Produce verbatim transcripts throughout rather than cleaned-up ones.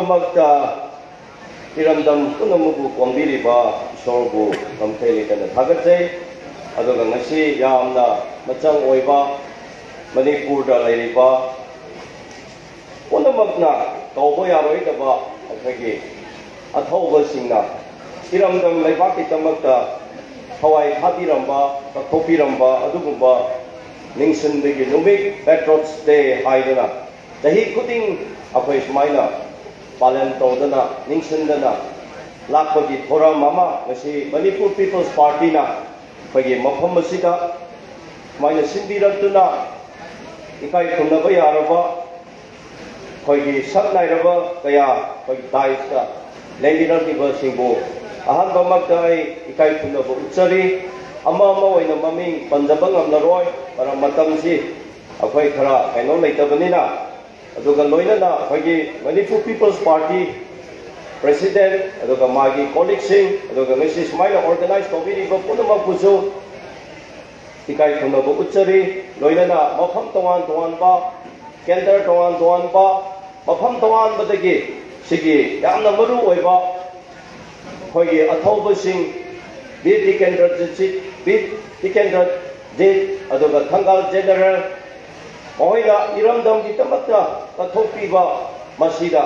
ꯃꯔꯛꯇ ꯏꯔꯝꯗꯝ ꯄꯨꯝꯅꯃꯛꯄꯨ ꯀꯣꯝꯕꯤꯔꯤꯕ ꯏꯁꯣꯔꯕꯨ ꯉꯝꯈꯩ ꯂꯩꯇꯅ ꯊꯥꯒꯠꯆꯩ꯫ ꯑꯗꯨꯒ ꯉꯁꯤ ꯌꯥꯝꯅ ꯃꯆꯪ ꯑꯣꯏꯕ ꯃꯅꯤꯄꯨꯔꯗ ꯂꯩꯔꯤꯕ ꯄꯨꯝꯅꯃꯛꯅ ꯀꯧꯕ ꯌꯥꯔꯣꯏꯗꯕ ꯑꯩꯈꯣꯏꯒꯤ ꯑꯊꯧꯕꯁꯤꯡꯅ ꯏꯔꯝꯗꯝ ꯂꯩꯕꯥꯛꯀꯤꯗꯃꯛꯇ ꯊꯋꯥꯏ ꯊꯥꯕꯤꯔꯝꯕ, ꯀꯠꯊꯣꯛꯄꯤꯔꯝꯕ ꯑꯗꯨꯒꯨꯝꯕ ꯅꯤꯡꯁꯤꯡꯕꯒꯤ ꯅꯨꯃꯤꯠ, Patriots Day ꯍꯥꯏꯗꯨꯅ ꯆꯍꯤ ꯈꯨꯗꯤꯡ ꯑꯩꯈꯣꯏ ꯁꯨꯃꯥꯏꯅ ꯄꯥꯂꯟ ꯇꯧꯗꯅ, ꯅꯤꯡꯁꯤꯡꯗꯅ ꯂꯥꯛꯄꯒꯤ ꯊꯧꯔꯝ ꯑꯃ ꯉꯁꯤ ꯃꯅꯤꯄꯨꯔ People's Partyꯅ ꯑꯩꯈꯣꯏꯒꯤ ꯃꯐꯝ ꯑꯁꯤꯗ ꯁꯨꯃꯥꯏꯅ ꯁꯤꯟꯕꯤꯔꯛꯇꯨꯅ ꯏꯀꯥꯏ ꯈꯨꯝꯅꯕ ꯌꯥꯔꯕ ꯑꯩꯈꯣꯏꯒꯤ ꯁꯛ ꯅꯥꯏꯔꯕ ꯀꯌꯥ ꯑꯩꯈꯣꯏꯒꯤ dais ꯇ ꯂꯦꯡꯕꯤꯔꯛꯂꯤꯕꯁꯤꯡꯕꯨ ꯑꯍꯥꯟꯕꯃꯛꯇ ꯑꯩ ꯏꯀꯥꯏ ꯈꯨꯝꯅꯕ ꯎꯠꯆꯔꯤ꯫ ꯑꯃ ꯑꯃ ꯑꯣꯏꯅ ꯃꯃꯤꯡ ꯄꯟꯖꯕ ꯉꯝꯂꯔꯣꯏ, ꯃꯔꯝ ꯃꯇꯝꯁꯤ ꯑꯩꯈꯣꯏ ꯈꯔ ꯀꯩꯅꯣ ꯂꯩꯇꯕꯅꯤꯅ꯫ ꯑꯗꯨꯒ ꯂꯣꯏꯅꯅ ꯑꯩꯈꯣꯏꯒꯤ ꯃꯅꯤꯄꯨꯔ People's Party president, ꯑꯗꯨꯒ ꯃꯥꯒꯤ colleague ꯁꯤꯡ, ꯑꯗꯨꯒ ꯉꯁꯤ ꯁꯨꯃꯥꯏꯅ organize ꯇꯧꯕꯤꯔꯤꯕ ꯄꯨꯝꯅꯃꯛꯄꯨꯁꯨ ꯏꯀꯥꯏ ꯈꯨꯝꯅꯕ ꯎꯠꯆꯔꯤ꯫ ꯂꯣꯏꯅꯅ ꯃꯐꯝ ꯇꯣꯉꯥꯟ ꯇꯣꯉꯥꯟꯕ, ꯀꯦꯟꯗ꯭ꯔ ꯇꯣꯉꯥꯟ ꯇꯣꯉꯥꯟꯕ, ꯃꯐꯝ ꯇꯣꯉꯥꯟꯕꯗꯒꯤ ꯁꯤꯒꯤ ꯌꯥꯝꯅ ꯃꯔꯨ ꯑꯣꯏꯕ ꯑꯩꯈꯣꯏꯒꯤ ꯑꯊꯧꯕꯁꯤꯡ, ꯕꯤꯔ ꯇꯤꯀꯦꯟꯗ꯭ꯔꯖꯤꯠ, ꯕꯤꯔ ꯇꯤꯀꯦꯟꯗ꯭ꯔꯖꯤꯠ, ꯑꯗꯨꯒ ꯊꯪꯒꯥꯜ ꯖꯦꯅꯔꯦꯜ, ꯃꯈꯣꯏꯅ ꯏꯔꯝꯗꯝꯒꯤꯗꯃꯛꯇ ꯀꯠꯊꯣꯛꯄꯤꯕ ꯃꯁꯤꯗ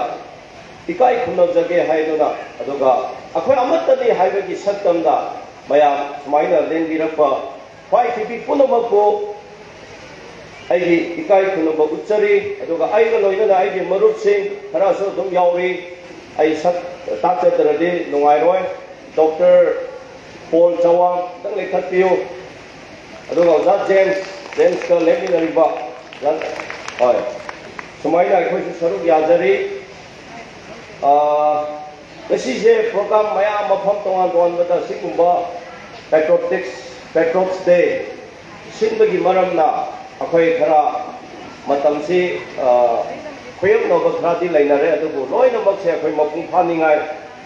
ꯏꯀꯥꯏ ꯈꯨꯝꯅꯖꯒꯦ ꯍꯥꯏꯗꯨꯅ, ꯑꯗꯨꯒ ꯑꯩꯈꯣꯏ ꯑꯃꯠꯇꯅꯤ ꯍꯥꯏꯕꯒꯤ ꯁꯛꯇꯝꯗ ꯃꯌꯥꯝ ꯁꯨꯃꯥꯏꯅ ꯂꯦꯡꯕꯤꯔꯛꯄ ꯈ꯭ꯋꯥꯏ ꯊꯤꯕꯤ ꯄꯨꯝꯅꯃꯛꯄꯨ ꯑꯩꯒꯤ ꯏꯀꯥꯏ ꯈꯨꯝꯅꯕ ꯎꯠꯆꯔꯤ꯫ ꯑꯗꯨꯒ ꯑꯩꯒ ꯂꯣꯏꯅꯅ ꯑꯩꯒꯤ ꯃꯔꯨꯞꯁꯤꯡ ꯈꯔꯁꯨ ꯑꯗꯨꯝ ꯌꯥꯎꯔꯤ꯫ ꯑꯩ ꯁꯛ ꯇꯥꯛꯆꯗ꯭ꯔꯗꯤ ꯅꯨꯡꯉꯥꯏꯔꯣꯏ꯫ ꯗꯣꯛꯇꯔ ꯄꯣꯜ ꯆꯋꯥꯡ ꯈꯤꯇꯪ ꯂꯦꯡꯈꯠꯄꯤꯌꯨ꯫ ꯑꯗꯨꯒ ꯑꯣꯖꯥ ꯖꯦꯝꯁ, ꯖꯦꯝꯁꯀ ꯂꯦꯡꯃꯤꯟꯅꯔꯤꯕ, ꯍꯣꯏ, ꯁꯨꯃꯥꯏꯅ ꯑꯩꯈꯣꯏꯁꯨ ꯁꯔꯨꯛ ꯌꯥꯖꯔꯤ꯫ ꯑꯥ, ꯉꯁꯤꯁꯦ program ꯃꯌꯥꯝ, ꯃꯐꯝ ꯇꯣꯉꯥꯟ ꯇꯣꯉꯥꯟꯕꯗ ꯁꯤꯒꯨꯝꯕ patriotics, Patriots Day ꯁꯤꯟꯕꯒꯤ ꯃꯔꯝꯅ ꯑꯩꯈꯣꯏ ꯈꯔ ꯃꯇꯝꯁꯤ, ꯑꯥ, ꯈꯣꯏꯌꯧꯅꯕ ꯈꯔꯗꯤ ꯂꯩꯅꯔꯦ, ꯑꯗꯨꯕꯨ ꯂꯣꯏꯅꯃꯛꯁꯦ ꯑꯩꯈꯣꯏ ꯃꯄꯨꯡ ꯐꯥꯅꯤꯡꯉꯥꯏ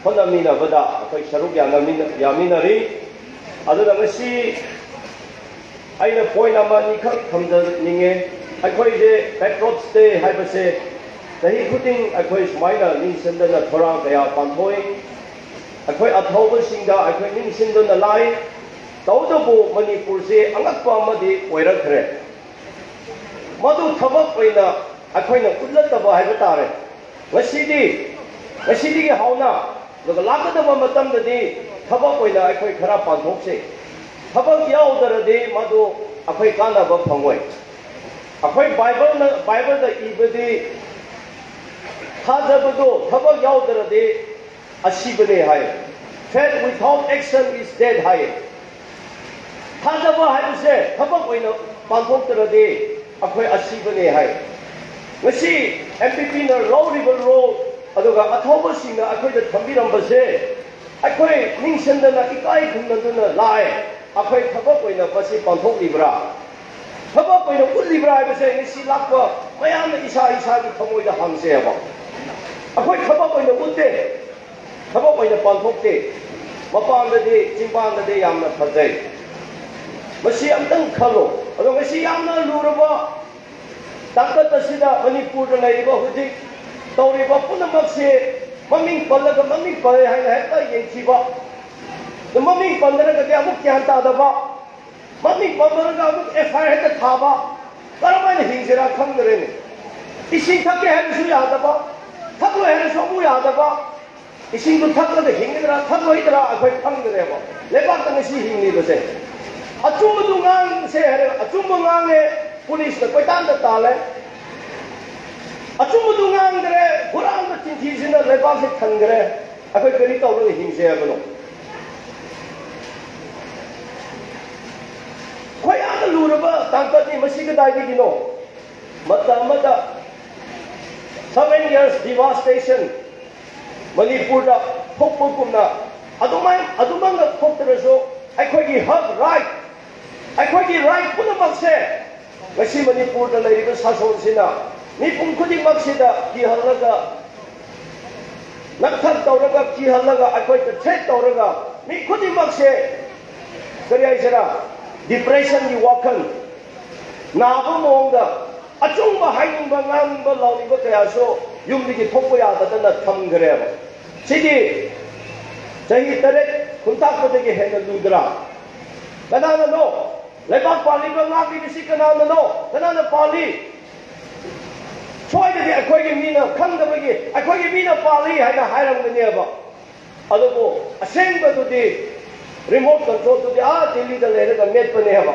ꯍꯣꯠꯅꯃꯤꯟꯅꯕꯗ ꯑꯩꯈꯣꯏ ꯁꯔꯨꯛ ꯌꯥꯅꯃꯤꯟꯅ-, ꯌꯥꯃꯤꯟꯅꯔꯤ꯫ ꯑꯗꯨꯅ ꯉꯁꯤ ꯑꯩꯅ point ꯑꯃ ꯑꯅꯤꯈꯛ ꯊꯝꯖꯅꯤꯡꯉꯦ꯫ ꯑꯩꯈꯣꯏꯁꯦ Patriots Day ꯍꯥꯏꯕꯁꯦ ꯆꯍꯤ ꯈꯨꯗꯤꯡ ꯑꯩꯈꯣꯏ ꯁꯨꯃꯥꯏꯅ ꯅꯤꯡꯁꯤꯡꯗꯅ ꯊꯧꯔꯥꯡ ꯀꯌꯥ ꯄꯥꯡꯊꯣꯛꯏ꯫ ꯑꯩꯈꯣꯏ ꯑꯊꯧꯕꯁꯤꯡꯗ ꯑꯩꯈꯣꯏ ꯅꯤꯡꯁꯤꯡꯗꯨꯅ ꯂꯥꯛꯏ꯫ ꯇꯧꯕꯇꯕꯨ ꯃꯅꯤꯄꯨꯔꯁꯤ ꯑꯉꯛꯄ ꯑꯃꯗꯤ ꯑꯣꯏꯔꯛꯈ꯭ꯔꯦ꯫ ꯃꯗꯨ ꯊꯕꯛ ꯑꯣꯏꯅ ꯑꯩꯈꯣꯏꯅ ꯎꯠꯂꯛꯇꯕ ꯍꯥꯏꯕ ꯇꯥꯔꯦ꯫ ꯉꯁꯤꯗꯤ, ꯉꯁꯤꯗꯒꯤ ꯍꯧꯅ ꯑꯗꯨꯒ ꯂꯥꯛꯀꯗꯕ ꯃꯇꯝꯗꯗꯤ ꯊꯕꯛ ꯑꯣꯏꯅ ꯑꯩꯈꯣꯏ ꯈꯔ ꯄꯥꯡꯊꯣꯛꯁꯤ꯫ ꯊꯕꯛ ꯌꯥꯎꯗ꯭ꯔꯗꯤ ꯃꯗꯨ ꯑꯩꯈꯣꯏ ꯀꯥꯟꯅꯕ ꯐꯪꯉꯣꯏ꯫ ꯑꯩꯈꯣꯏ ꯕꯥꯏꯕꯜꯅ, ꯕꯥꯏꯕꯜꯗ ꯏꯕꯗꯤ, ꯊꯥꯖꯕꯗꯨ ꯊꯕꯛ ꯌꯥꯎꯗ꯭ꯔꯗꯤ ꯑꯁꯤꯕꯅꯦ ꯍꯥꯏ꯫ Faith without action is dead ꯍꯥꯏ꯫ ꯊꯥꯖꯕ ꯍꯥꯏꯕꯁꯦ ꯊꯕꯛ ꯑꯣꯏꯅ ꯄꯥꯡꯊꯣꯛꯇ꯭ꯔꯗꯤ ꯑꯩꯈꯣꯏ ꯑꯁꯤꯕꯅꯦ ꯍꯥꯏ꯫ ꯉꯁꯤ ꯑꯦꯝ ꯄꯤ ꯄꯤꯅ ꯂꯧꯔꯤꯕ ꯔꯣꯜ, ꯑꯗꯨꯒ ꯑꯊꯧꯕꯁꯤꯡꯅ ꯑꯩꯈꯣꯏꯗ ꯊꯝꯕꯤꯔꯝꯕꯁꯦ, ꯑꯩꯈꯣꯏ ꯅꯤꯡꯁꯤꯡꯗꯅ ꯏꯀꯥꯏ ꯈꯨꯝꯅꯗꯨꯅ ꯂꯥꯛꯑꯦ꯫ ꯑꯩꯈꯣꯏ ꯊꯕꯛ ꯑꯣꯏꯅ ꯃꯁꯤ ꯄꯥꯡꯊꯣꯛꯂꯤꯕ꯭ꯔꯥ? ꯊꯕꯛ ꯑꯣꯏꯅ ꯎꯠꯂꯤꯕ꯭ꯔꯥ ꯍꯥꯏꯕꯁꯦ ꯉꯁꯤ ꯂꯥꯛꯄ ꯃꯌꯥꯝꯅ ꯏꯁꯥ ꯏꯁꯥꯒꯤ ꯊꯃꯣꯏꯗ ꯍꯪꯁꯦꯕ꯫ ꯑꯩꯈꯣꯏ ꯊꯕꯛ ꯑꯣꯏꯅ ꯎꯠꯇꯦ, ꯊꯕꯛ ꯑꯣꯏꯅ ꯄꯥꯡꯊꯣꯛꯇꯦ꯫ ꯃꯄꯥꯟꯗꯗꯤ, ꯆꯤꯡꯄꯥꯟꯗꯗꯤ ꯌꯥꯝꯅ ꯐꯖꯩ꯫ ꯃꯁꯤ ꯑꯝꯇꯪ ꯈꯜꯂꯣ꯫ ꯑꯗꯣ ꯉꯁꯤ ꯌꯥꯝꯅ ꯂꯨꯔꯕ ꯇꯥꯡꯀꯛ ꯑꯁꯤꯗ ꯃꯅꯤꯄꯨꯔꯗ ꯂꯩꯔꯤꯕ ꯍꯧꯖꯤꯛ ꯇꯧꯔꯤꯕ ꯄꯨꯝꯅꯃꯛꯁꯤ ꯃꯃꯤꯡ ꯄꯜꯂꯒ ꯃꯃꯤꯡ ꯄꯜꯂꯦ ꯍꯥꯏꯅ ꯍꯦꯛꯇ ꯌꯦꯡꯊꯤꯕ, ꯃꯃꯤꯡ ꯄꯟꯗ꯭ꯔꯒꯗꯤ ꯑꯃꯨꯛ ꯒ꯭ꯌꯥꯟ ꯇꯥꯗꯕ, ꯃꯃꯤꯡ ꯄꯟꯗ꯭ꯔꯒ ꯑꯃꯨꯛ ꯑꯦꯐ ꯑꯥꯏ ꯑꯥꯔ ꯍꯦꯛꯇ ꯊꯥꯕ, ꯀꯔꯝꯍꯥꯏꯅ ꯍꯤꯡꯁꯤꯔꯥ ꯈꯪꯗ꯭ꯔꯦꯅꯦ꯫ ꯏꯁꯤꯡ ꯊꯛꯀꯦ ꯍꯥꯏꯔꯁꯨ ꯌꯥꯗꯕ, ꯊꯛꯂꯣꯏ ꯍꯥꯏꯔꯁꯨ ꯑꯃꯨꯛ ꯌꯥꯗꯕ, ꯏꯁꯤꯡꯗꯨ ꯊꯛꯂꯒ ꯍꯤꯡꯒꯗ꯭ꯔꯥ ꯊꯛꯂꯣꯏꯗ꯭ꯔꯥ ꯑꯩꯈꯣꯏ ꯈꯪꯗ꯭ꯔꯦꯕ꯫ ꯂꯩꯕꯥꯛꯇ ꯉꯁꯤ ꯍꯤꯡꯂꯤꯕꯁꯦ, ꯑꯆꯨꯝꯕꯗꯨ ꯉꯥꯡꯁꯦ ꯍꯥꯏꯔꯒ ꯑꯆꯨꯝꯕ ꯉꯥꯡꯉꯦ, ꯄꯨꯂꯤꯁꯅ ꯀꯣꯏꯇꯥꯟꯗ ꯇꯥꯜꯂꯦ꯫ ꯑꯆꯨꯝꯕꯗꯨ ꯉꯥꯡꯗ꯭ꯔꯦ, ꯍꯨꯔꯥꯟꯕ ꯆꯤꯟꯊꯤꯁꯤꯅ ꯂꯩꯕꯥꯛꯁꯦ ꯊꯟꯈ꯭ꯔꯦ꯫ ꯑꯩꯈꯣꯏ ꯀꯔꯤ ꯇꯧꯔꯒ ꯍꯤꯡꯁꯦ ꯍꯥꯏꯕꯅꯣ? ꯈ꯭ꯋꯥꯏ ꯌꯥꯝꯅ ꯂꯨꯔꯕ ꯇꯥꯡꯀꯛꯅꯤ ꯃꯁꯤ꯫ ꯀꯗꯥꯏꯗꯒꯤꯅꯣ? ꯃꯇꯝ ꯑꯃꯗ seven years devastation ꯃꯅꯤꯄꯨꯔꯗ ꯊꯣꯛꯄꯒꯨꯝꯅ ꯑꯗꯨꯃꯥꯏ-, ꯑꯗꯨꯃꯛꯅ ꯊꯣꯛꯇ꯭ꯔꯁꯨ, ꯑꯩꯈꯣꯏꯒꯤ ꯍꯛ, ꯔꯥꯏꯠ, ꯑꯩꯈꯣꯏꯒꯤ ꯔꯥꯏꯠ ꯄꯨꯝꯅꯃꯛꯁꯦ ꯉꯁꯤ ꯃꯅꯤꯄꯨꯔꯗ ꯂꯩꯔꯤꯕ ꯁꯥꯁꯣꯟꯁꯤꯅ ꯃꯤꯄꯨꯝ ꯈꯨꯗꯤꯡꯃꯛꯁꯤꯗ ꯀꯤꯍꯜꯂꯒ, ꯅꯛꯊꯛ ꯇꯧꯔꯒ, ꯀꯤꯍꯜꯂꯒ, ꯑꯩꯈꯣꯏꯗ ꯊ꯭ꯔꯦꯠ ꯇꯧꯔꯒ, ꯃꯤ ꯈꯨꯗꯤꯡꯃꯛꯁꯦ, ꯀꯔꯤ ꯍꯥꯏꯁꯤꯔꯥ, ꯗꯤꯄ꯭ꯔꯦꯁꯟꯒꯤ ꯋꯥꯈꯜ, ꯅꯥꯕ ꯃꯑꯣꯡꯗ, ꯑꯆꯨꯝꯕ ꯍꯥꯏꯅꯤꯡꯕ, ꯉꯥꯡꯅꯤꯡꯕ, ꯂꯥꯎꯅꯤꯡꯕ ꯀꯌꯥꯁꯨ ꯌꯨꯝꯗꯒꯤ ꯊꯣꯛꯄ ꯌꯥꯗꯗꯅ ꯊꯝꯈ꯭ꯔꯦꯕ꯫ ꯁꯤꯗꯤ ꯆꯍꯤ ꯇꯔꯦꯠ ꯈꯨꯟꯇꯥꯛꯄꯗꯒꯤ ꯍꯦꯟꯅ ꯂꯨꯗ꯭ꯔꯥ? ꯀꯅꯥꯅꯅꯣ? ꯂꯩꯕꯥꯛ ꯄꯥꯜꯂꯤꯕ, ꯉꯥꯛꯂꯤꯕꯁꯤ ꯀꯅꯥꯅꯅꯣ? ꯀꯅꯥꯅ ꯄꯥꯜꯂꯤ? ꯁꯣꯏꯗꯗꯤ ꯑꯩꯈꯣꯏꯒꯤ ꯃꯤꯅ ꯈꯪꯗꯕꯒꯤ ꯑꯩꯈꯣꯏꯒꯤ ꯃꯤꯅ ꯄꯥꯜꯂꯤ ꯍꯥꯏꯅ ꯍꯥꯏꯔꯝꯒꯅꯦꯕ꯫ ꯑꯗꯨꯕꯨ ꯑꯁꯦꯡꯕꯗꯨꯗꯤ ꯔꯤꯃꯣꯠ ꯀꯟꯇ꯭ꯔꯣꯜꯗꯨꯗꯤ ꯑꯥ ꯗꯤꯜꯂꯤꯗ ꯂꯩꯔꯒ ꯃꯦꯠꯄꯅꯦꯕ꯫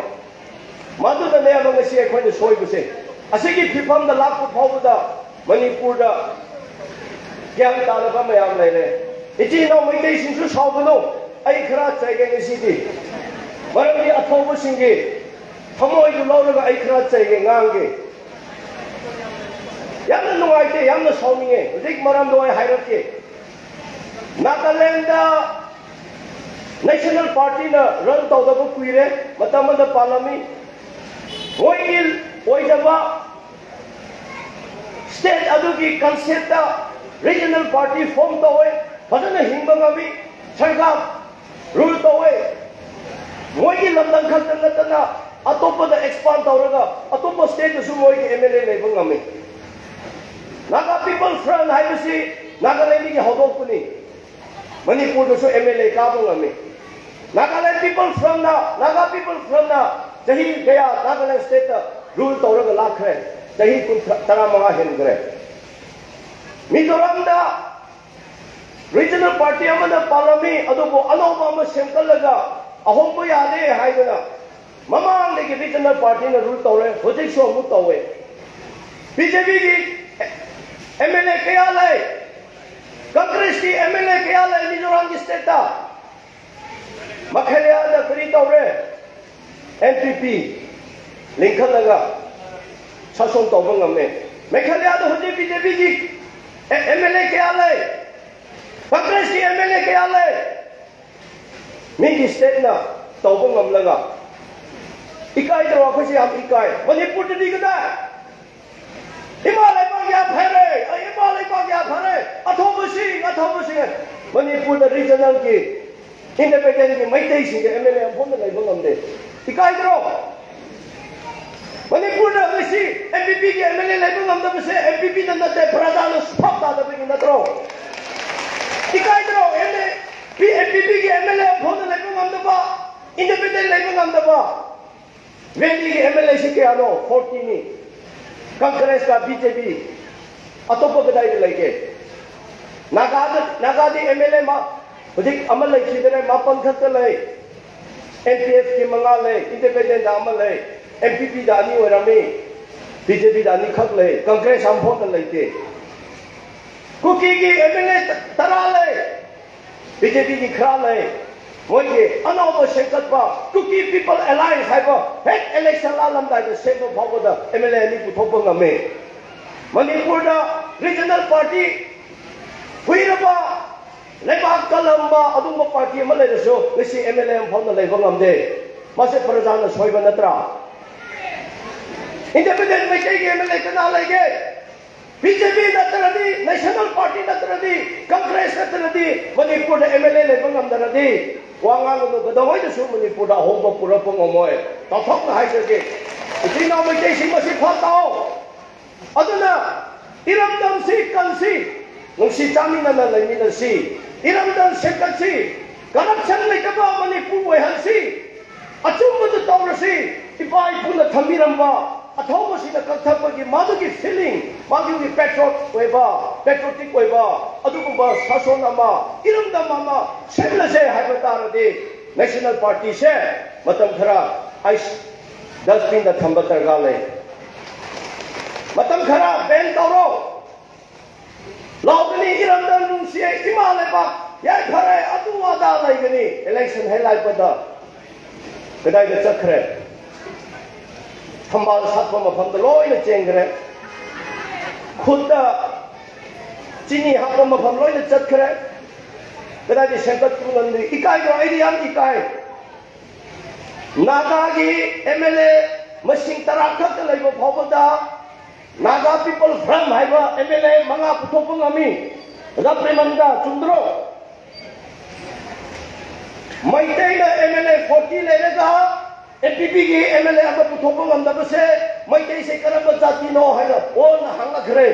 ꯃꯗꯨꯗꯅꯦꯕ ꯉꯁꯤ ꯑꯩꯈꯣꯏꯅ ꯁꯣꯏꯕꯁꯦ꯫ ꯑꯁꯤꯒꯤ ꯐꯤꯕꯝꯗ ꯂꯥꯛꯄ ꯐꯥꯎꯕꯗ ꯃꯅꯤꯄꯨꯔꯗ ꯒ꯭ꯌꯥꯟ ꯇꯥꯗꯕ ꯃꯌꯥꯝ ꯂꯩꯔꯦ꯫ ꯏꯆꯤꯟ ꯏꯅꯥꯎ ꯃꯩꯇꯩꯁꯤꯡꯁꯨ ꯁꯥꯎꯒꯅꯨ, ꯑꯩ ꯈꯔ ꯆꯩꯒꯦ ꯉꯁꯤꯗꯤ꯫ ꯃꯔꯝꯗꯤ ꯑꯐꯧꯕꯁꯤꯡꯒꯤ ꯊꯃꯣꯏꯗꯨ ꯂꯧꯔꯒ ꯑꯩ ꯈꯔ ꯆꯩꯒꯦ, ꯉꯥꯡꯒꯦ꯫ ꯌꯥꯝꯅ ꯅꯨꯡꯉꯥꯏꯇꯦ, ꯌꯥꯝꯅ ꯁꯥꯎꯅꯤꯡꯉꯦ꯫ ꯍꯧꯖꯤꯛ ꯃꯔꯝꯗꯣ ꯑꯩ ꯍꯥꯏꯔꯛꯀꯦ꯫ ꯅꯥꯒꯥꯂꯦꯟꯗ ꯅꯦꯁꯅꯦꯜ ꯄꯥꯔꯇꯤꯅ ꯔꯟ ꯇꯧꯗꯕ ꯀꯨꯏꯔꯦ, ꯃꯇꯝ ꯑꯃꯗ ꯄꯥꯜꯂꯝꯃꯤ꯫ ꯃꯣꯏꯒꯤ ꯑꯣꯏꯖꯕ ꯁ꯭ꯇꯦꯠ ꯑꯗꯨꯒꯤ ꯀꯟꯁꯦꯞꯇ ꯔꯤꯖꯅꯦꯜ ꯄꯥꯔꯇꯤ ꯐꯣꯝ ꯇꯧꯋꯦ, ꯐꯖꯅ ꯍꯤꯡꯕ ꯉꯝꯃꯤ, ꯁꯔꯀꯥꯔ ꯔꯨꯜ ꯇꯧꯋꯦ꯫ ꯃꯣꯏꯒꯤ ꯂꯝꯗꯝ ꯈꯛꯇ ꯅꯠꯇꯅ ꯑꯇꯣꯞꯄꯗ ꯑꯦꯛꯁꯄꯥꯟ ꯇꯧꯔꯒ ꯑꯇꯣꯞꯄ ꯁ꯭ꯇꯦꯠꯇꯁꯨ ꯃꯣꯏꯒꯤ ꯑꯦꯝ ꯑꯦꯜ ꯑꯦ ꯂꯩꯕ ꯉꯝꯃꯤ꯫ ꯅꯥꯒꯥ ꯄꯤꯄꯜ ꯐ꯭ꯔꯟ ꯍꯥꯏꯕꯁꯤ ꯅꯥꯒꯥꯂꯦꯟꯗꯒꯤ ꯍꯧꯗꯣꯛꯄꯅꯤ꯫ ꯃꯅꯤꯄꯨꯔꯗꯁꯨ ꯑꯦꯝ ꯑꯦꯜ ꯑꯦ ꯀꯥꯕ ꯉꯝꯃꯤ꯫ ꯅꯥꯒꯥꯂꯦꯟ ꯄꯤꯄꯜ ꯐ꯭ꯔꯟꯅ, ꯅꯥꯒꯥ ꯄꯤꯄꯜ ꯐ꯭ꯔꯟꯅ ꯆꯍꯤ ꯀꯌꯥ ꯅꯥꯒꯥꯂꯦꯟ ꯁ꯭ꯇꯦꯠꯇ ꯔꯨꯜ ꯇꯧꯔꯒ ꯂꯥꯛꯈ꯭ꯔꯦ꯫ ꯆꯍꯤ ꯀꯨꯟ, ꯇꯔꯥꯃꯉꯥ ꯍꯦꯟꯈ꯭ꯔꯦ꯫ ꯃꯤꯖꯣꯔꯥꯝꯗ ꯔꯤꯖꯅꯦꯜ ꯄꯥꯔꯇꯤ ꯑꯃꯅ ꯄꯥꯜꯂꯝꯃꯤ, ꯑꯗꯨꯕꯨ ꯑꯅꯧꯕ ꯑꯃ ꯁꯦꯝꯒꯠꯂꯒ ꯑꯍꯣꯡꯕ ꯌꯥꯗꯦ ꯍꯥꯏꯗꯅ ꯃꯃꯥꯡꯗꯒꯤ ꯔꯤꯖꯅꯦꯜ ꯄꯥꯔꯇꯤꯅ ꯔꯨꯜ ꯇꯧꯔꯦ, ꯍꯧꯖꯤꯛꯁꯨ ꯑꯃꯨꯛ ꯇꯧꯋꯦ꯫ ꯕꯤ ꯖꯦ ꯄꯤꯒꯤ ꯑꯦꯝ ꯑꯦꯜ ꯑꯦ ꯀꯌꯥ ꯂꯩ? ꯀꯪꯒ꯭ꯔꯦꯁꯀꯤ ꯑꯦꯝ ꯑꯦꯜ ꯑꯦ ꯀꯌꯥ ꯂꯩ ꯃꯤꯖꯣꯔꯥꯝꯒꯤ ꯁ꯭ꯇꯦꯠꯇ? ꯃꯦꯘꯥꯂꯌꯥꯗ ꯀꯔꯤ ꯇꯧꯔꯦ? ꯑꯦꯟ ꯄꯤ ꯄꯤ ꯂꯤꯡꯈꯠꯂꯒ ꯁꯥꯁꯣꯟ ꯇꯧꯕ ꯉꯝꯃꯦ꯫ ꯃꯦꯘꯥꯂꯌꯥꯗ ꯍꯧꯖꯤꯛ ꯕꯤ ꯖꯦ ꯄꯤꯒꯤ ꯑꯦꯝ ꯑꯦꯜ ꯑꯦ ꯀꯌꯥ ꯂꯩ? ꯀꯪꯒ꯭ꯔꯦꯁꯀꯤ ꯑꯦꯝ ꯑꯦꯜ ꯑꯦ ꯀꯌꯥ ꯂꯩ? ꯃꯤꯒꯤ ꯁ꯭ꯇꯦꯠꯅ ꯇꯧꯕ ꯉꯝꯂꯒ ꯏꯀꯥꯏꯗ꯭ꯔꯣ? ꯑꯩꯈꯣꯏꯁꯦ ꯌꯥꯝ ꯏꯀꯥꯏ꯫ ꯃꯅꯤꯄꯨꯔꯗꯗꯤ ꯀꯗꯥꯏ? ꯏꯃꯥ ꯂꯩꯕꯥꯛ ꯌꯥꯝ ꯐꯔꯦ, ꯑꯩ ꯏꯃꯥ ꯂꯩꯕꯥꯛ ꯌꯥꯝ ꯐꯔꯦ, ꯑꯊꯧꯕꯁꯤꯡ, ꯑꯊꯧꯕꯁꯤꯡ꯫ ꯃꯅꯤꯄꯨꯔꯗ ꯔꯤꯖꯅꯦꯜꯒꯤ, ꯏꯟꯗꯤꯄꯦꯟꯗꯦꯟꯒꯤ ꯃꯩꯇꯩꯁꯤꯡꯒꯤ ꯑꯦꯝ ꯑꯦꯜ ꯑꯦ ꯑꯃꯐꯥꯎꯅ ꯂꯩꯕ ꯉꯝꯗꯦ꯫ ꯏꯀꯥꯏꯗ꯭ꯔꯣ? ꯃꯅꯤꯄꯨꯔꯗ ꯉꯁꯤ ꯑꯦꯝ ꯄꯤ ꯄꯤꯒꯤ ꯑꯦꯝ ꯑꯦꯜ ꯑꯦ ꯂꯩꯕ ꯉꯝꯗꯕꯁꯦ ꯑꯦꯝ ꯄꯤ ꯄꯤꯗ ꯅꯠꯇꯦ, ꯄ꯭ꯔꯖꯥꯅ ꯁꯨꯐꯥꯞ ꯇꯥꯗꯕꯒꯤ ꯅꯠꯇ꯭ꯔꯣ? ꯏꯀꯥꯏꯗ꯭ꯔꯣ? M A P, M P ꯄꯤꯒꯤ ꯑꯦꯝ ꯑꯦꯜ ꯑꯦ ꯑꯃꯐꯥꯎꯅ ꯂꯩꯕ ꯉꯝꯗꯕ, ꯏꯟꯗꯤꯄꯦꯟꯗꯦꯟ ꯂꯩꯕ ꯉꯝꯗꯕ꯫ ꯚꯦꯂꯤꯒꯤ ꯑꯦꯝ ꯑꯦꯜ ꯑꯦꯁꯤ ꯀꯌꯥꯅꯣ? ꯐꯣꯔꯇꯤꯅꯤ꯫ ꯀꯪꯒ꯭ꯔꯦꯁꯀ ꯕꯤ ꯖꯦ ꯄꯤ, ꯑꯇꯣꯞꯄ ꯀꯗꯥꯏꯗ ꯂꯩꯒꯦ? ꯅꯥꯒꯥꯗ, ꯅꯥꯒꯥꯗꯤ ꯑꯦꯝ ꯑꯦꯜ ꯑꯦ ꯃꯥ ꯍꯧꯖꯤꯛ ꯑꯃ ꯂꯩꯈꯤꯗ꯭ꯔꯦ, ꯃꯥꯄꯟ ꯈꯛꯇ ꯂꯩ꯫ ꯑꯦꯟ ꯄꯤ ꯑꯦꯐꯀꯤ ꯃꯉꯥ ꯂꯩ, ꯏꯟꯗꯤꯄꯦꯟꯗꯦꯟꯗ ꯑꯃ ꯂꯩ, ꯑꯦꯟ ꯄꯤ ꯄꯤꯗ ꯑꯅꯤ ꯑꯣꯏꯔꯝꯃꯤ, ꯕꯤ ꯖꯦ ꯄꯤꯗ ꯑꯅꯤꯈꯛ ꯂꯩ, ꯀꯪꯒ꯭ꯔꯦꯁ ꯑꯃꯐꯥꯎꯗ ꯂꯩꯇꯦ꯫ ꯀꯨꯀꯤꯒꯤ ꯑꯦꯝ ꯑꯦꯜ ꯑꯦ ꯇꯔꯥ ꯂꯩ, ꯕꯤ ꯖꯦ ꯄꯤꯒꯤ ꯈꯔ ꯂꯩ꯫ ꯃꯣꯏꯒꯤ ꯑꯅꯧꯕ ꯁꯦꯝꯒꯠꯄ ꯀꯨꯀꯤ ꯄꯤꯄꯜ ꯑꯦꯂꯥꯏꯟꯁ ꯍꯥꯏꯕ ꯍꯦꯛ ꯏꯂꯦꯛꯁꯟ ꯂꯥꯜꯂꯝꯗꯥꯏꯗ ꯁꯦꯝꯕ ꯐꯥꯎꯕꯗ ꯑꯦꯝ ꯑꯦꯜ ꯑꯦ ꯑꯅꯤ ꯄꯨꯊꯣꯛꯄ ꯉꯝꯃꯦ꯫ ꯃꯅꯤꯄꯨꯔꯗ ꯔꯤꯖꯅꯦꯜ ꯄꯥꯔꯇꯤ ꯀꯨꯏꯔꯕ ꯂꯩꯕꯥꯛ ꯀꯜꯂꯝꯕ ꯑꯗꯨꯒꯨꯝꯕ ꯄꯥꯔꯇꯤ ꯑꯃ ꯂꯩꯔꯁꯨ ꯉꯁꯤ ꯑꯦꯝ ꯑꯦꯜ ꯑꯦ ꯑꯃ ꯐꯥꯎꯅ ꯂꯩꯕ ꯉꯝꯗꯦ꯫ ꯃꯁꯦ ꯄ꯭ꯔꯖꯥꯅ ꯁꯣꯏꯕ ꯅꯠꯇ꯭ꯔꯥ? ꯏꯟꯗꯤꯄꯦꯟꯗꯦꯟ ꯃꯩꯇꯩꯒꯤ ꯑꯦꯝ ꯑꯦꯜ ꯑꯦ ꯀꯅꯥ ꯂꯩꯒꯦ? ꯕꯤ ꯖꯦ ꯄꯤ ꯅꯠꯇ꯭ꯔꯗꯤ, ꯅꯦꯁꯅꯦꯜ ꯄꯥꯔꯇꯤ ꯅꯠꯇ꯭ꯔꯗꯤ, ꯀꯪꯒ꯭ꯔꯦꯁ ꯅꯠꯇ꯭ꯔꯗꯤ ꯃꯅꯤꯄꯨꯔꯗ ꯑꯦꯝ ꯑꯦꯜ ꯑꯦ ꯂꯩꯕ ꯉꯝꯗ꯭ꯔꯗꯤ ꯋꯥ ꯉꯥꯡꯒꯅꯨ, ꯀꯩꯗꯧꯉꯩꯗꯁꯨ ꯃꯅꯤꯄꯨꯔꯗ ꯑꯍꯣꯡꯕ ꯄꯨꯔꯛꯄ ꯉꯝꯃꯣꯏ꯫ ꯆꯥꯎꯊꯣꯛꯅ ꯍꯥꯏꯖꯒꯦ, ꯏꯆꯤꯟ ꯏꯅꯥꯎ ꯃꯩꯇꯩꯁꯤꯡ ꯃꯁꯤ ꯐꯥ ꯇꯥꯎ꯫ ꯑꯗꯨꯅ ꯏꯔꯝꯗꯝꯁꯤ ꯀꯟꯁꯤ, ꯅꯨꯡꯁꯤ ꯆꯥꯃꯤꯟꯅꯅ ꯂꯩꯃꯤꯟꯅꯁꯤ, ꯏꯔꯝꯗꯝ ꯁꯦꯝꯒꯠꯁꯤ, ꯀꯔꯞꯁꯟ ꯂꯩꯇꯕ ꯃꯅꯤꯄꯨꯔ ꯑꯣꯏꯍꯟꯁꯤ, ꯑꯆꯨꯝꯕꯗꯨ ꯇꯧꯔꯁꯤ꯫ ꯏꯄꯥ ꯏꯄꯨꯅ ꯊꯝꯕꯤꯔꯝꯕ ꯑꯊꯧꯕꯁꯤꯡꯅ ꯀꯛꯊꯠꯄꯒꯤ ꯃꯥꯗꯨꯒꯤ ꯐꯤꯂꯤꯡ, ꯃꯥꯗꯨꯒꯤ ꯄꯦꯇ꯭ꯔꯣꯠ ꯑꯣꯏꯕ, ꯄꯦꯇ꯭ꯔꯣꯇꯤꯛ ꯑꯣꯏꯕ ꯑꯗꯨꯒꯨꯝꯕ ꯁꯥꯁꯣꯟ ꯑꯃ, ꯏꯔꯝꯗꯝ ꯑꯃ ꯁꯦꯝꯂꯁꯦ ꯍꯥꯏꯕ ꯇꯥꯔꯗꯤ ꯅꯦꯁꯅꯦꯜ ꯄꯥꯔꯇꯤꯁꯦ ꯃꯇꯝ ꯈꯔ ꯑꯩ ꯗꯁꯕꯤꯟꯗ ꯊꯝꯕ ꯗꯔꯀꯥꯔ ꯂꯩ꯫ ꯃꯇꯝ ꯈꯔ ꯕꯦꯟ ꯇꯧꯔꯣ꯫ ꯂꯥꯎꯒꯅꯤ, "ꯏꯔꯝꯗꯝ ꯅꯨꯡꯁꯤꯌꯦ, ꯏꯃꯥ ꯂꯩꯕꯥꯛ ꯌꯥꯏꯐꯔꯦ", ꯑꯗꯨ ꯑꯗꯥ ꯂꯩꯒꯅꯤ꯫ ꯏꯂꯦꯛꯁꯟ ꯍꯦꯛ ꯂꯥꯛꯄꯗ ꯀꯗꯥꯏꯗ ꯆꯠꯈ꯭ꯔꯦ? ꯊꯝꯕꯥꯜ ꯁꯥꯠꯄ ꯃꯐꯝꯗ ꯂꯣꯏꯅ ꯆꯦꯟꯈ꯭ꯔꯦ꯫ ꯈꯨꯠꯇ ꯆꯤꯅꯤ ꯍꯥꯞꯄ ꯃꯐꯝ ꯂꯣꯏꯅ ꯆꯠꯈ꯭ꯔꯦ꯫ ꯀꯗꯥꯏꯗ ꯁꯦꯝꯒꯠꯄ ꯉꯝꯗ꯭ꯔꯤ? ꯏꯀꯥꯏꯗ꯭ꯔꯣ? ꯑꯩꯗꯤ ꯌꯥꯝ ꯏꯀꯥꯏ꯫ ꯅꯥꯒꯥꯒꯤ ꯑꯦꯝ ꯑꯦꯜ ꯑꯦ ꯃꯁꯤꯡ ꯇꯔꯥ ꯈꯛꯇ ꯂꯩꯕ ꯐꯥꯎꯕꯗ ꯅꯥꯒꯥ ꯄꯤꯄꯜ ꯐ꯭ꯔꯟ ꯍꯥꯏꯕ ꯑꯦꯝ ꯑꯦꯜ ꯑꯦ ꯃꯉꯥ ꯄꯨꯊꯣꯛꯄ ꯉꯝꯃꯤ꯫ ꯑꯣꯖꯥ ꯄ꯭ꯔꯦꯃꯟꯗ, ꯆꯨꯝꯗ꯭ꯔꯣ? ꯃꯩꯇꯩꯅ ꯑꯦꯝ ꯑꯦꯜ ꯑꯦ ꯐꯣꯔꯇꯤ ꯂꯩꯔꯒ ꯑꯦꯟ ꯄꯤ ꯄꯤꯒꯤ ꯑꯦꯝ ꯑꯦꯜ ꯑꯦ ꯑꯃ ꯄꯨꯊꯣꯛꯄ ꯉꯝꯗꯕꯁꯦ ꯃꯩꯇꯩꯁꯦ ꯀꯔꯝꯕ ꯖꯥꯇꯤꯅꯣ ꯍꯥꯏꯅ ꯑꯣꯟꯅ ꯍꯪꯅꯈ꯭ꯔꯦ꯫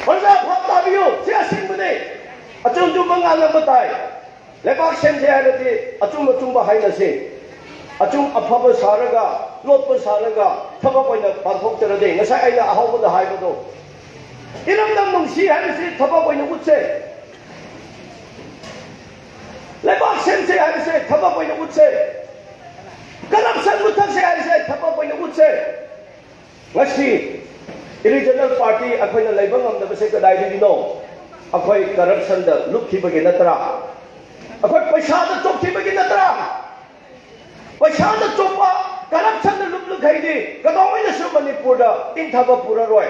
ꯄ꯭ꯔꯖꯥ ꯚꯥꯞ ꯇꯥꯕꯤꯌꯨ, ꯁꯤ ꯑꯁꯦꯡꯕꯅꯦ꯫ ꯑꯆꯨꯝ ꯑꯆꯨꯝꯕ ꯉꯥꯡꯅꯕ ꯇꯥꯏ꯫ ꯂꯩꯕꯥꯛ ꯁꯦꯝꯁꯦ ꯍꯥꯏꯔꯗꯤ ꯑꯆꯨꯝ ꯑꯆꯨꯝꯕ ꯍꯥꯏꯅꯁꯦ꯫ ꯑꯆꯨꯝ ꯑꯐꯕ ꯁꯥꯔꯒ, ꯂꯣꯠꯄ ꯁꯥꯔꯒ ꯊꯕꯛ ꯑꯣꯏꯅ ꯄꯥꯡꯊꯣꯛꯇ꯭ꯔꯗꯤ ꯉꯁꯥꯏ ꯑꯩꯅ ꯑꯍꯧꯕꯗ ꯍꯥꯏꯕꯗꯣ, ꯏꯔꯝꯗꯝ ꯅꯨꯡꯁꯤ ꯍꯥꯏꯕꯁꯤ ꯊꯕꯛ ꯑꯣꯏꯅ ꯎꯠꯁꯦ꯫ ꯂꯩꯕꯥꯛ ꯁꯦꯝꯁꯦ ꯍꯥꯏꯕꯁꯦ ꯊꯕꯛ ꯑꯣꯏꯅ ꯎꯠꯁꯦ꯫ ꯀꯔꯞꯁꯟ ꯃꯨꯊꯠꯁꯦ ꯍꯥꯏꯕꯁꯦ ꯊꯕꯛ ꯑꯣꯏꯅ ꯎꯠꯁꯦ꯫ ꯉꯁꯤ ꯔꯤꯖꯅꯦꯜ ꯄꯥꯔꯇꯤ ꯑꯩꯈꯣꯏꯅ ꯂꯩꯕ ꯉꯝꯗꯕꯁꯦ ꯀꯗꯥꯏꯗꯒꯤꯅꯣ? ꯑꯩꯈꯣꯏ ꯀꯔꯞꯁꯟꯗ ꯂꯨꯞꯈꯤꯕꯒꯤ ꯅꯠꯇ꯭ꯔꯥ? ꯑꯩꯈꯣꯏ ꯄꯩꯁꯥꯗ ꯆꯣꯞꯈꯤꯕꯒꯤ ꯅꯠꯇ꯭ꯔꯥ? ꯄꯩꯁꯥꯗ ꯆꯣꯞꯄ, ꯀꯔꯞꯁꯟꯗ ꯂꯨꯞꯂꯨꯈꯩꯗꯤ ꯀꯩꯗꯧꯉꯩꯗꯁꯨ ꯃꯅꯤꯄꯨꯔꯗ ꯏꯪꯊꯕ ꯄꯨꯔꯔꯣꯏ꯫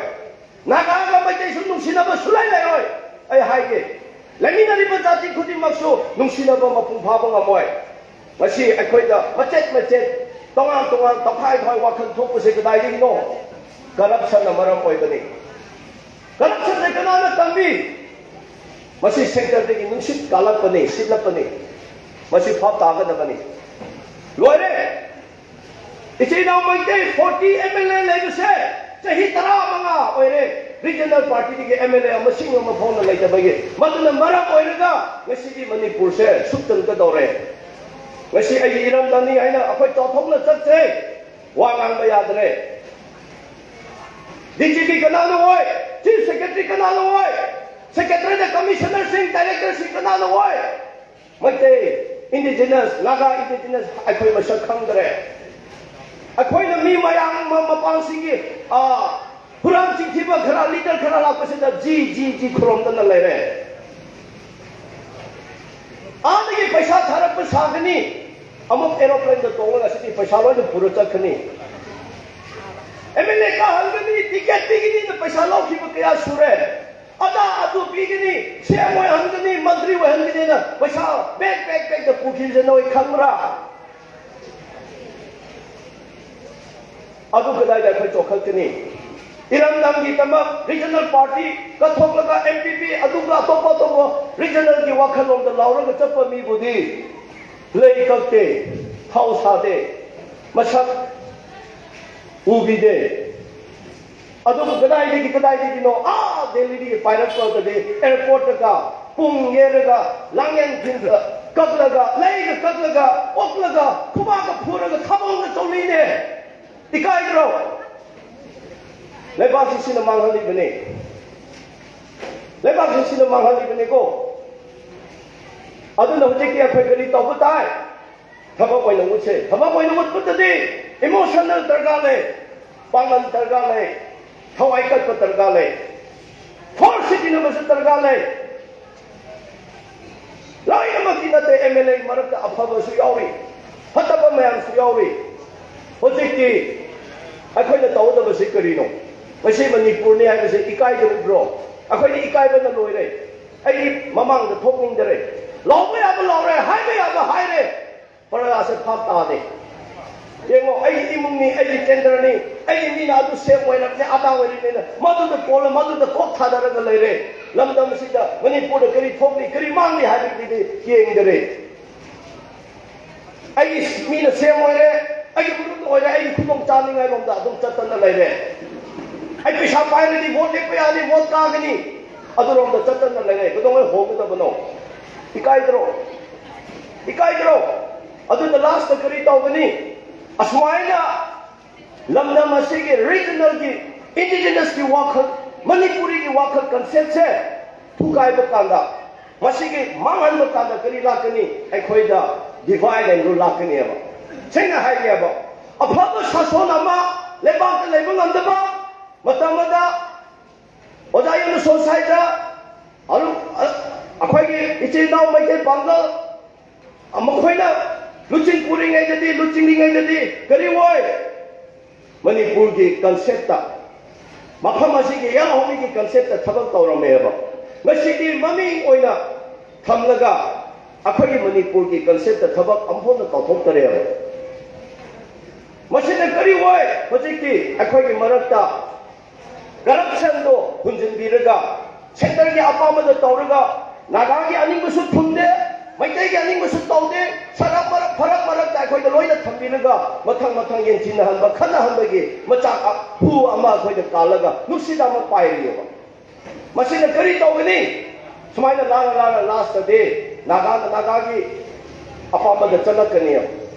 ꯅꯥꯒꯥꯒ ꯃꯩꯇꯩꯁꯨ ꯅꯨꯡꯁꯤꯅꯕ ꯁꯨꯂꯩ ꯂꯩꯔꯣꯏ꯫ ꯑꯩ ꯍꯥꯏꯒꯦ, ꯂꯩꯃꯤꯟꯅꯔꯤꯕ ꯖꯥꯇꯤ ꯈꯨꯗꯤꯡꯃꯛꯁꯨ ꯅꯨꯡꯁꯤꯅꯕ ꯃꯄꯨꯡ ꯐꯥꯕ ꯉꯝꯃꯣꯏ꯫ ꯉꯁꯤ ꯑꯩꯈꯣꯏꯗ ꯃꯆꯦꯠ ꯃꯆꯦꯠ, ꯇꯣꯉꯥꯟ ꯇꯣꯉꯥꯟ, ꯇꯪꯈꯥꯏ ꯇꯪꯈꯥꯏ ꯋꯥꯈꯜ ꯊꯣꯛꯄꯁꯦ ꯀꯗꯥꯏꯗꯒꯤꯅꯣ? ꯀꯔꯞꯁꯟꯅ ꯃꯔꯝ ꯑꯣꯏꯕꯅꯤ꯫ ꯀꯔꯞꯁꯟꯁꯦ ꯀꯅꯥꯅ ꯇꯝꯕꯤ? ꯃꯁꯤ ꯁꯦꯟꯇꯔꯗꯒꯤ ꯅꯨꯡꯁꯤꯠ ꯀꯥꯜꯂꯛꯄꯅꯤ, ꯁꯤꯠꯂꯛꯄꯅꯤ꯫ ꯃꯁꯤ ꯚꯥꯞ ꯇꯥꯒꯗꯕꯅꯤ꯫ ꯂꯣꯏꯔꯦ꯫ ꯏꯆꯤꯜ ꯏꯅꯥꯎ Meitei forty M L A ꯂꯩꯕꯁꯦ ꯆꯍꯤ ꯇꯔꯥꯃꯉꯥ ꯑꯣꯏꯔꯦ꯫ ꯔꯤꯖꯅꯦꯜ ꯄꯥꯔꯇꯤꯗꯒꯤ ꯑꯦꯝ ꯑꯦꯜ ꯑꯦ ꯑꯃꯁꯤꯡ ꯑꯃ ꯐꯥꯎꯅ ꯂꯩꯇꯕꯒꯤ꯫ ꯃꯗꯨꯅ ꯃꯔꯝ ꯑꯣꯏꯔꯒ ꯉꯁꯤꯗꯤ ꯃꯅꯤꯄꯨꯔꯁꯦ ꯁꯨꯞꯇꯟꯒꯗꯧꯔꯦ꯫ ꯉꯁꯤ ꯑꯩꯒꯤ ꯏꯔꯝꯗꯝꯅꯤ ꯍꯥꯏꯅ ꯑꯩꯈꯣꯏ ꯆꯥꯎꯊꯣꯛꯅ ꯆꯠꯁꯦ꯫ ꯋꯥ ꯉꯥꯡꯕ ꯌꯥꯗ꯭ꯔꯦ꯫ ꯗꯤ ꯖꯤ ꯄꯤ ꯀꯅꯥꯅꯣ ꯑꯣꯏ? ꯆꯤꯐ ꯁꯦꯀ꯭ꯔꯦꯇꯔꯤ ꯀꯅꯥꯅꯣ ꯑꯣꯏ? ꯁꯦꯀ꯭ꯔꯦꯇꯔꯤꯗ ꯀꯃꯤꯁꯅꯔꯁꯤꯡ, ꯗꯥꯏꯔꯦꯛꯇꯔꯁꯤꯡ ꯀꯅꯥꯅꯣ ꯑꯣꯏ? ꯃꯩꯇꯩ ꯏꯟꯗꯤꯖꯤꯅꯁ, ꯅꯥꯒꯥ ꯏꯟꯗꯤꯖꯤꯅꯁ ꯑꯩꯈꯣꯏ ꯃꯁꯛ ꯈꯪꯗ꯭ꯔꯦ꯫ ꯑꯩꯈꯣꯏꯅ ꯃꯤ ꯃꯌꯥꯝ ꯑꯃ ꯃꯄꯥꯟꯁꯤꯡꯒꯤ, ꯑ, ꯍꯨꯔꯥꯟ ꯆꯤꯟꯊꯤꯕ ꯈꯔ, ꯂꯤꯗꯔ ꯈꯔ ꯂꯥꯛꯄꯁꯤꯗ ꯖꯤ, ꯖꯤ, ꯖꯤ ꯈꯨꯔꯨꯝꯗꯅ ꯂꯩꯔꯦ꯫ ꯑꯥꯗꯒꯤ ꯄꯩꯁꯥ ꯊꯥꯔꯛꯄ ꯁꯥꯒꯅꯤ, ꯑꯃꯨꯛ ꯑꯦꯔꯣꯄ꯭ꯂꯦꯟꯗ ꯇꯣꯡꯉꯒ ꯁꯤꯗꯤ ꯄꯩꯁꯥ ꯂꯣꯏꯅ ꯄꯨꯔ ꯆꯠꯈ꯭ꯔꯅꯤ꯫ ꯑꯦꯝ ꯑꯦꯜ ꯑꯦ ꯀꯥꯍꯟꯒꯅꯤ, ꯇꯤꯀꯦꯠ ꯄꯤꯒꯅꯤꯅ ꯄꯩꯁꯥ ꯂꯧꯈꯤꯕ ꯀꯌꯥ ꯁꯨꯔꯦ꯫ ꯑꯗꯥ ꯑꯗꯨ ꯄꯤꯒꯅꯤ, ꯁꯤ ꯑꯦꯝ ꯑꯣꯏꯍꯟꯒꯅꯤ, ꯃꯟꯇ꯭ꯔꯤ ꯑꯣꯏꯍꯟꯒꯅꯤꯅ ꯄꯩꯁꯥ ꯕꯦꯛ, ꯕꯦꯛ, ꯕꯦꯛꯇ ꯄꯨꯈꯤꯕꯁꯦ ꯅꯣꯏ ꯈꯪꯕ꯭ꯔꯥ? ꯑꯗꯨ ꯀꯗꯥꯏꯗ ꯑꯩꯈꯣꯏ ꯆꯥꯎꯈꯠꯀꯅꯤ? ꯏꯔꯝꯗꯝꯒꯤꯗꯃꯛ ꯔꯤꯖꯅꯦꯜ ꯄꯥꯔꯇꯤ ꯀꯠꯊꯣꯛꯂꯒ ꯑꯦꯝ ꯄꯤ ꯄꯤ ꯑꯗꯨꯒ ꯑꯇꯣꯞꯄ ꯑꯇꯣꯞꯄ ꯔꯤꯖꯅꯦꯜꯒꯤ ꯋꯥꯈꯜꯂꯣꯟꯗ ꯂꯥꯎꯔꯒ ꯆꯠꯄ ꯃꯤꯕꯨꯗꯤ ꯂꯩ ꯀꯛꯇꯦ꯫ ꯊꯧ ꯁꯥꯗꯦ, ꯃꯁꯛ ꯎꯕꯤꯗꯦ꯫ ꯑꯗꯨꯕꯨ ꯀꯗꯥꯏꯗꯒꯤ ꯀꯗꯥꯏꯗꯒꯤꯅꯣ ꯑꯥ ꯗꯦꯜꯂꯤꯗꯒꯤ ꯄꯥꯏꯔꯛꯄꯗꯗꯤ ꯑꯦꯌꯔꯄꯣꯔꯠꯇꯒ ꯄꯨꯡ ꯌꯦꯔꯒ ꯂꯥꯡꯌꯦꯟ ꯐꯤꯟꯗ ꯀꯛꯂꯒ ꯂꯩꯒ ꯀꯛꯂꯒ ꯑꯣꯛꯂꯒ ꯈꯨꯕꯥꯛꯀ ꯐꯨꯔꯒ ꯊꯥꯕꯜꯒ ꯆꯣꯡꯂꯤꯅꯦ꯫ ꯏꯀꯥꯏꯗ꯭ꯔꯣ? ꯂꯩꯕꯥꯛꯁꯤ ꯁꯤꯅ ꯃꯥꯡꯍꯜꯂꯤꯕꯅꯦ꯫ ꯂꯩꯕꯥꯛꯁꯤ ꯁꯤꯅ ꯃꯥꯡꯍꯜꯂꯤꯕꯅꯤꯀꯣ꯫ ꯑꯗꯨꯅ ꯍꯧꯖꯤꯛꯇꯤ ꯑꯩꯈꯣꯏ ꯀꯔꯤ ꯇꯧꯕ ꯇꯥꯏ? ꯊꯕꯛ ꯑꯣꯏꯅ ꯎꯠꯁꯦ꯫ ꯊꯕꯛ ꯑꯣꯏꯅ ꯎꯠꯄꯗꯗꯤ ꯏꯃꯣꯁꯅꯦꯜ ꯗꯔꯀꯥꯔ ꯂꯩ, ꯄꯥꯡꯒꯜ ꯗꯔꯀꯥꯔ ꯂꯩ, ꯊꯋꯥꯏ ꯀꯠꯄ ꯗꯔꯀꯥꯔ ꯂꯩ, ꯐꯣꯔꯁ ꯁꯤꯖꯤꯟꯅꯕꯁꯨ ꯗꯔꯀꯥꯔ ꯂꯩ꯫ ꯂꯣꯏꯅꯃꯛꯇꯤ ꯅꯠꯇꯦ, ꯑꯦꯝ ꯑꯦꯜ ꯑꯦ ꯃꯔꯛꯇ ꯑꯐꯕꯁꯨ ꯌꯥꯎꯔꯤ, ꯐꯠꯇꯕ ꯃꯌꯥꯝꯁꯨ ꯌꯥꯎꯔꯤ꯫ ꯍꯧꯖꯤꯛꯇꯤ ꯑꯩꯈꯣꯏꯅ ꯇꯧꯒꯗꯕꯁꯤ ꯀꯔꯤꯅꯣ? ꯉꯁꯤ ꯃꯅꯤꯄꯨꯔꯅꯤ ꯍꯥꯏꯕꯁꯦ ꯏꯀꯥꯏꯗ꯭ꯔꯤꯕ꯭ꯔꯣ? ꯑꯩꯈꯣꯏꯗꯤ ꯏꯀꯥꯏꯕꯅ ꯂꯣꯏꯔꯦ꯫ ꯑꯩꯗꯤ ꯃꯃꯥꯡꯗ ꯊꯣꯛꯅꯤꯡꯗꯔꯦ꯫ ꯂꯥꯎꯕ ꯌꯥꯕ ꯂꯥꯎꯔꯦ, ꯍꯥꯏꯕ ꯌꯥꯕ ꯍꯥꯏꯔꯦ꯫ ꯄ꯭ꯔꯖꯥꯁꯦ ꯚꯥꯞ ꯇꯥꯗꯦ꯫ ꯌꯦꯡꯉꯣ, ꯑꯩꯒꯤ ꯏꯃꯨꯡꯅꯤ, ꯑꯩꯒꯤ ꯀꯦꯟꯗ꯭ꯔꯅꯤ, ꯑꯩꯒꯤ ꯃꯤꯅ ꯑꯗꯨ ꯁꯦꯞ ꯑꯣꯏꯔꯕꯅꯦ, ꯑꯗꯥ ꯑꯣꯏꯔꯕꯅꯦꯅ ꯃꯗꯨꯗ ꯀꯣꯜꯂ ꯃꯗꯨꯗ ꯀꯣꯛ ꯊꯥꯗꯔꯒ ꯂꯩꯔꯦ꯫ ꯂꯝꯗꯝ ꯑꯁꯤꯗ ꯃꯅꯤꯄꯨꯔꯗ ꯀꯔꯤ ꯊꯣꯛꯂꯤ, ꯀꯔꯤ ꯃꯥꯡꯂꯤ ꯍꯥꯏꯕꯒꯤꯗꯤ ꯌꯦꯡꯗꯔꯦ꯫ ꯑꯩꯒꯤ ꯃꯤꯅ ꯁꯦꯞ ꯑꯣꯏꯔꯦ, ꯑꯩꯒꯤ ꯃꯔꯨꯞ ꯑꯣꯏꯔꯦ, ꯑꯩꯒꯤ ꯈꯨꯗꯣꯡ ꯆꯥꯅꯤꯡꯉꯥꯏꯔꯣꯝꯗ ꯑꯗꯨꯝ ꯆꯠꯇꯅ ꯂꯩꯔꯦ꯫ ꯑꯩ ꯄꯩꯁꯥ ꯄꯥꯏꯔꯗꯤ ꯚꯣꯠ ꯂꯦꯞꯄ ꯌꯥꯅꯤ, ꯚꯣꯠ ꯀꯥꯒꯅꯤ, ꯑꯗꯨꯔꯣꯝꯗ ꯆꯠꯇꯅ ꯂꯩꯔꯦ꯫ ꯀꯩꯗꯧꯉꯩ ꯍꯣꯡꯒꯗꯕꯅꯣ? ꯏꯀꯥꯏꯗ꯭ꯔꯣ? ꯏꯀꯥꯏꯗ꯭ꯔꯣ? ꯑꯗꯨꯅ ꯂꯥꯁꯇ ꯀꯔꯤ ꯇꯧꯒꯅꯤ? ꯑꯁꯨꯃꯥꯏꯅ ꯂꯝꯗꯝ ꯑꯁꯤꯒꯤ ꯔꯤꯖꯅꯦꯜꯒꯤ, ꯏꯟꯗꯤꯖꯤꯅꯁꯀꯤ ꯋꯥꯈꯜ, ꯃꯅꯤꯄꯨꯔꯤꯒꯤ ꯋꯥꯈꯜ ꯀꯟꯁꯦꯞꯁꯦ ꯊꯨꯒꯥꯏꯕ ꯀꯥꯟꯗ, ꯃꯁꯤꯒꯤ ꯃꯥꯡꯍꯟꯕ ꯀꯥꯟꯗ ꯀꯔꯤ ꯂꯥꯛꯀꯅꯤ? ꯑꯩꯈꯣꯏꯗ ꯗꯤꯚꯥꯏꯠ ꯑꯦꯟ ꯔꯨꯜ ꯂꯥꯛꯀꯅꯦꯕ꯫ ꯁꯦꯡꯅ ꯍꯥꯏꯒꯦꯕ, ꯑꯐꯕ ꯁꯥꯁꯣꯟ ꯑꯃ ꯂꯩꯕꯥꯛꯇ ꯂꯩꯕ ꯉꯝꯗꯕ ꯃꯇꯝ ꯑꯃꯗ ꯑꯣꯖꯥ ꯌꯨꯅꯨꯁ ꯍꯣꯁꯥꯏꯗ ꯑꯗꯨꯝ, ꯑ, ꯑꯩꯈꯣꯏꯒꯤ ꯏꯆꯤꯜ ꯏꯅꯥꯎ ꯃꯩꯇꯩ ꯄꯥꯡꯒꯜ ꯃꯈꯣꯏꯅ ꯂꯨꯆꯤꯡ ꯄꯨꯔꯤꯉꯩꯗꯗꯤ, ꯂꯨꯆꯤꯡꯂꯤꯉꯩꯗꯗꯤ ꯀꯔꯤ ꯑꯣꯏ? ꯃꯅꯤꯄꯨꯔꯒꯤ ꯀꯟꯁꯦꯞꯇ, ꯃꯐꯝ ꯑꯁꯤꯒꯤ ꯌꯥꯍꯧꯃꯤꯒꯤ ꯀꯟꯁꯦꯞꯇ ꯊꯕꯛ ꯇꯧꯔꯝꯃꯦꯕ꯫ ꯉꯁꯤꯗꯤ ꯃꯃꯤꯡ ꯑꯣꯏꯅ ꯊꯝꯂꯒ ꯑꯩꯈꯣꯏꯒꯤ ꯃꯅꯤꯄꯨꯔꯒꯤ ꯀꯟꯁꯦꯞꯇ ꯊꯕꯛ ꯑꯃꯐꯥꯎꯅ ꯇꯧꯊꯣꯛꯇꯔꯦꯕ꯫ ꯃꯁꯤꯅ ꯀꯔꯤ ꯑꯣꯏ? ꯍꯧꯖꯤꯛꯇꯤ ꯑꯩꯈꯣꯏꯒꯤ ꯃꯔꯛꯇ ꯀꯔꯞꯁꯟꯗꯣ ꯍꯨꯟꯖꯤꯟꯕꯤꯔꯒ, ꯁꯦꯟꯇꯔꯒꯤ ꯑꯄꯥꯝꯕꯗ ꯇꯧꯔꯒ, ꯅꯥꯒꯥꯒꯤ ꯑꯅꯤꯡꯕꯁꯨ ꯊꯨꯡꯗꯦ, ꯃꯩꯇꯩꯒꯤ ꯑꯅꯤꯡꯕꯁꯨ ꯇꯧꯗꯦ, ꯁꯔꯛ ꯃꯔꯛ, ꯐꯔꯛ ꯃꯔꯛꯇ ꯑꯩꯈꯣꯏꯗ ꯂꯣꯏꯅ ꯊꯝꯕꯤꯔꯒ ꯃꯊꯪ ꯃꯊꯪ ꯌꯦꯡꯊꯤꯅꯍꯟꯕ, ꯈꯠꯅꯍꯟꯕꯒꯤ ꯃꯆꯥꯛ ꯍꯨ ꯑꯃ ꯑꯩꯈꯣꯏꯗ ꯀꯥꯜꯂꯒ ꯅꯨꯡꯁꯤꯠ ꯑꯃ ꯄꯥꯏꯔꯤꯑꯕ꯫ ꯃꯁꯤꯅ ꯀꯔꯤ ꯇꯧꯒꯅꯤ? ꯁꯨꯃꯥꯏꯅ ꯂꯥꯛꯑ ꯂꯥꯛꯑ ꯂꯥꯁꯇꯗꯤ ꯅꯥꯒꯥꯅ ꯅꯥꯒꯥꯒꯤ ꯑꯄꯥꯝꯕꯗ ꯆꯠꯂꯛꯀꯅꯤ꯫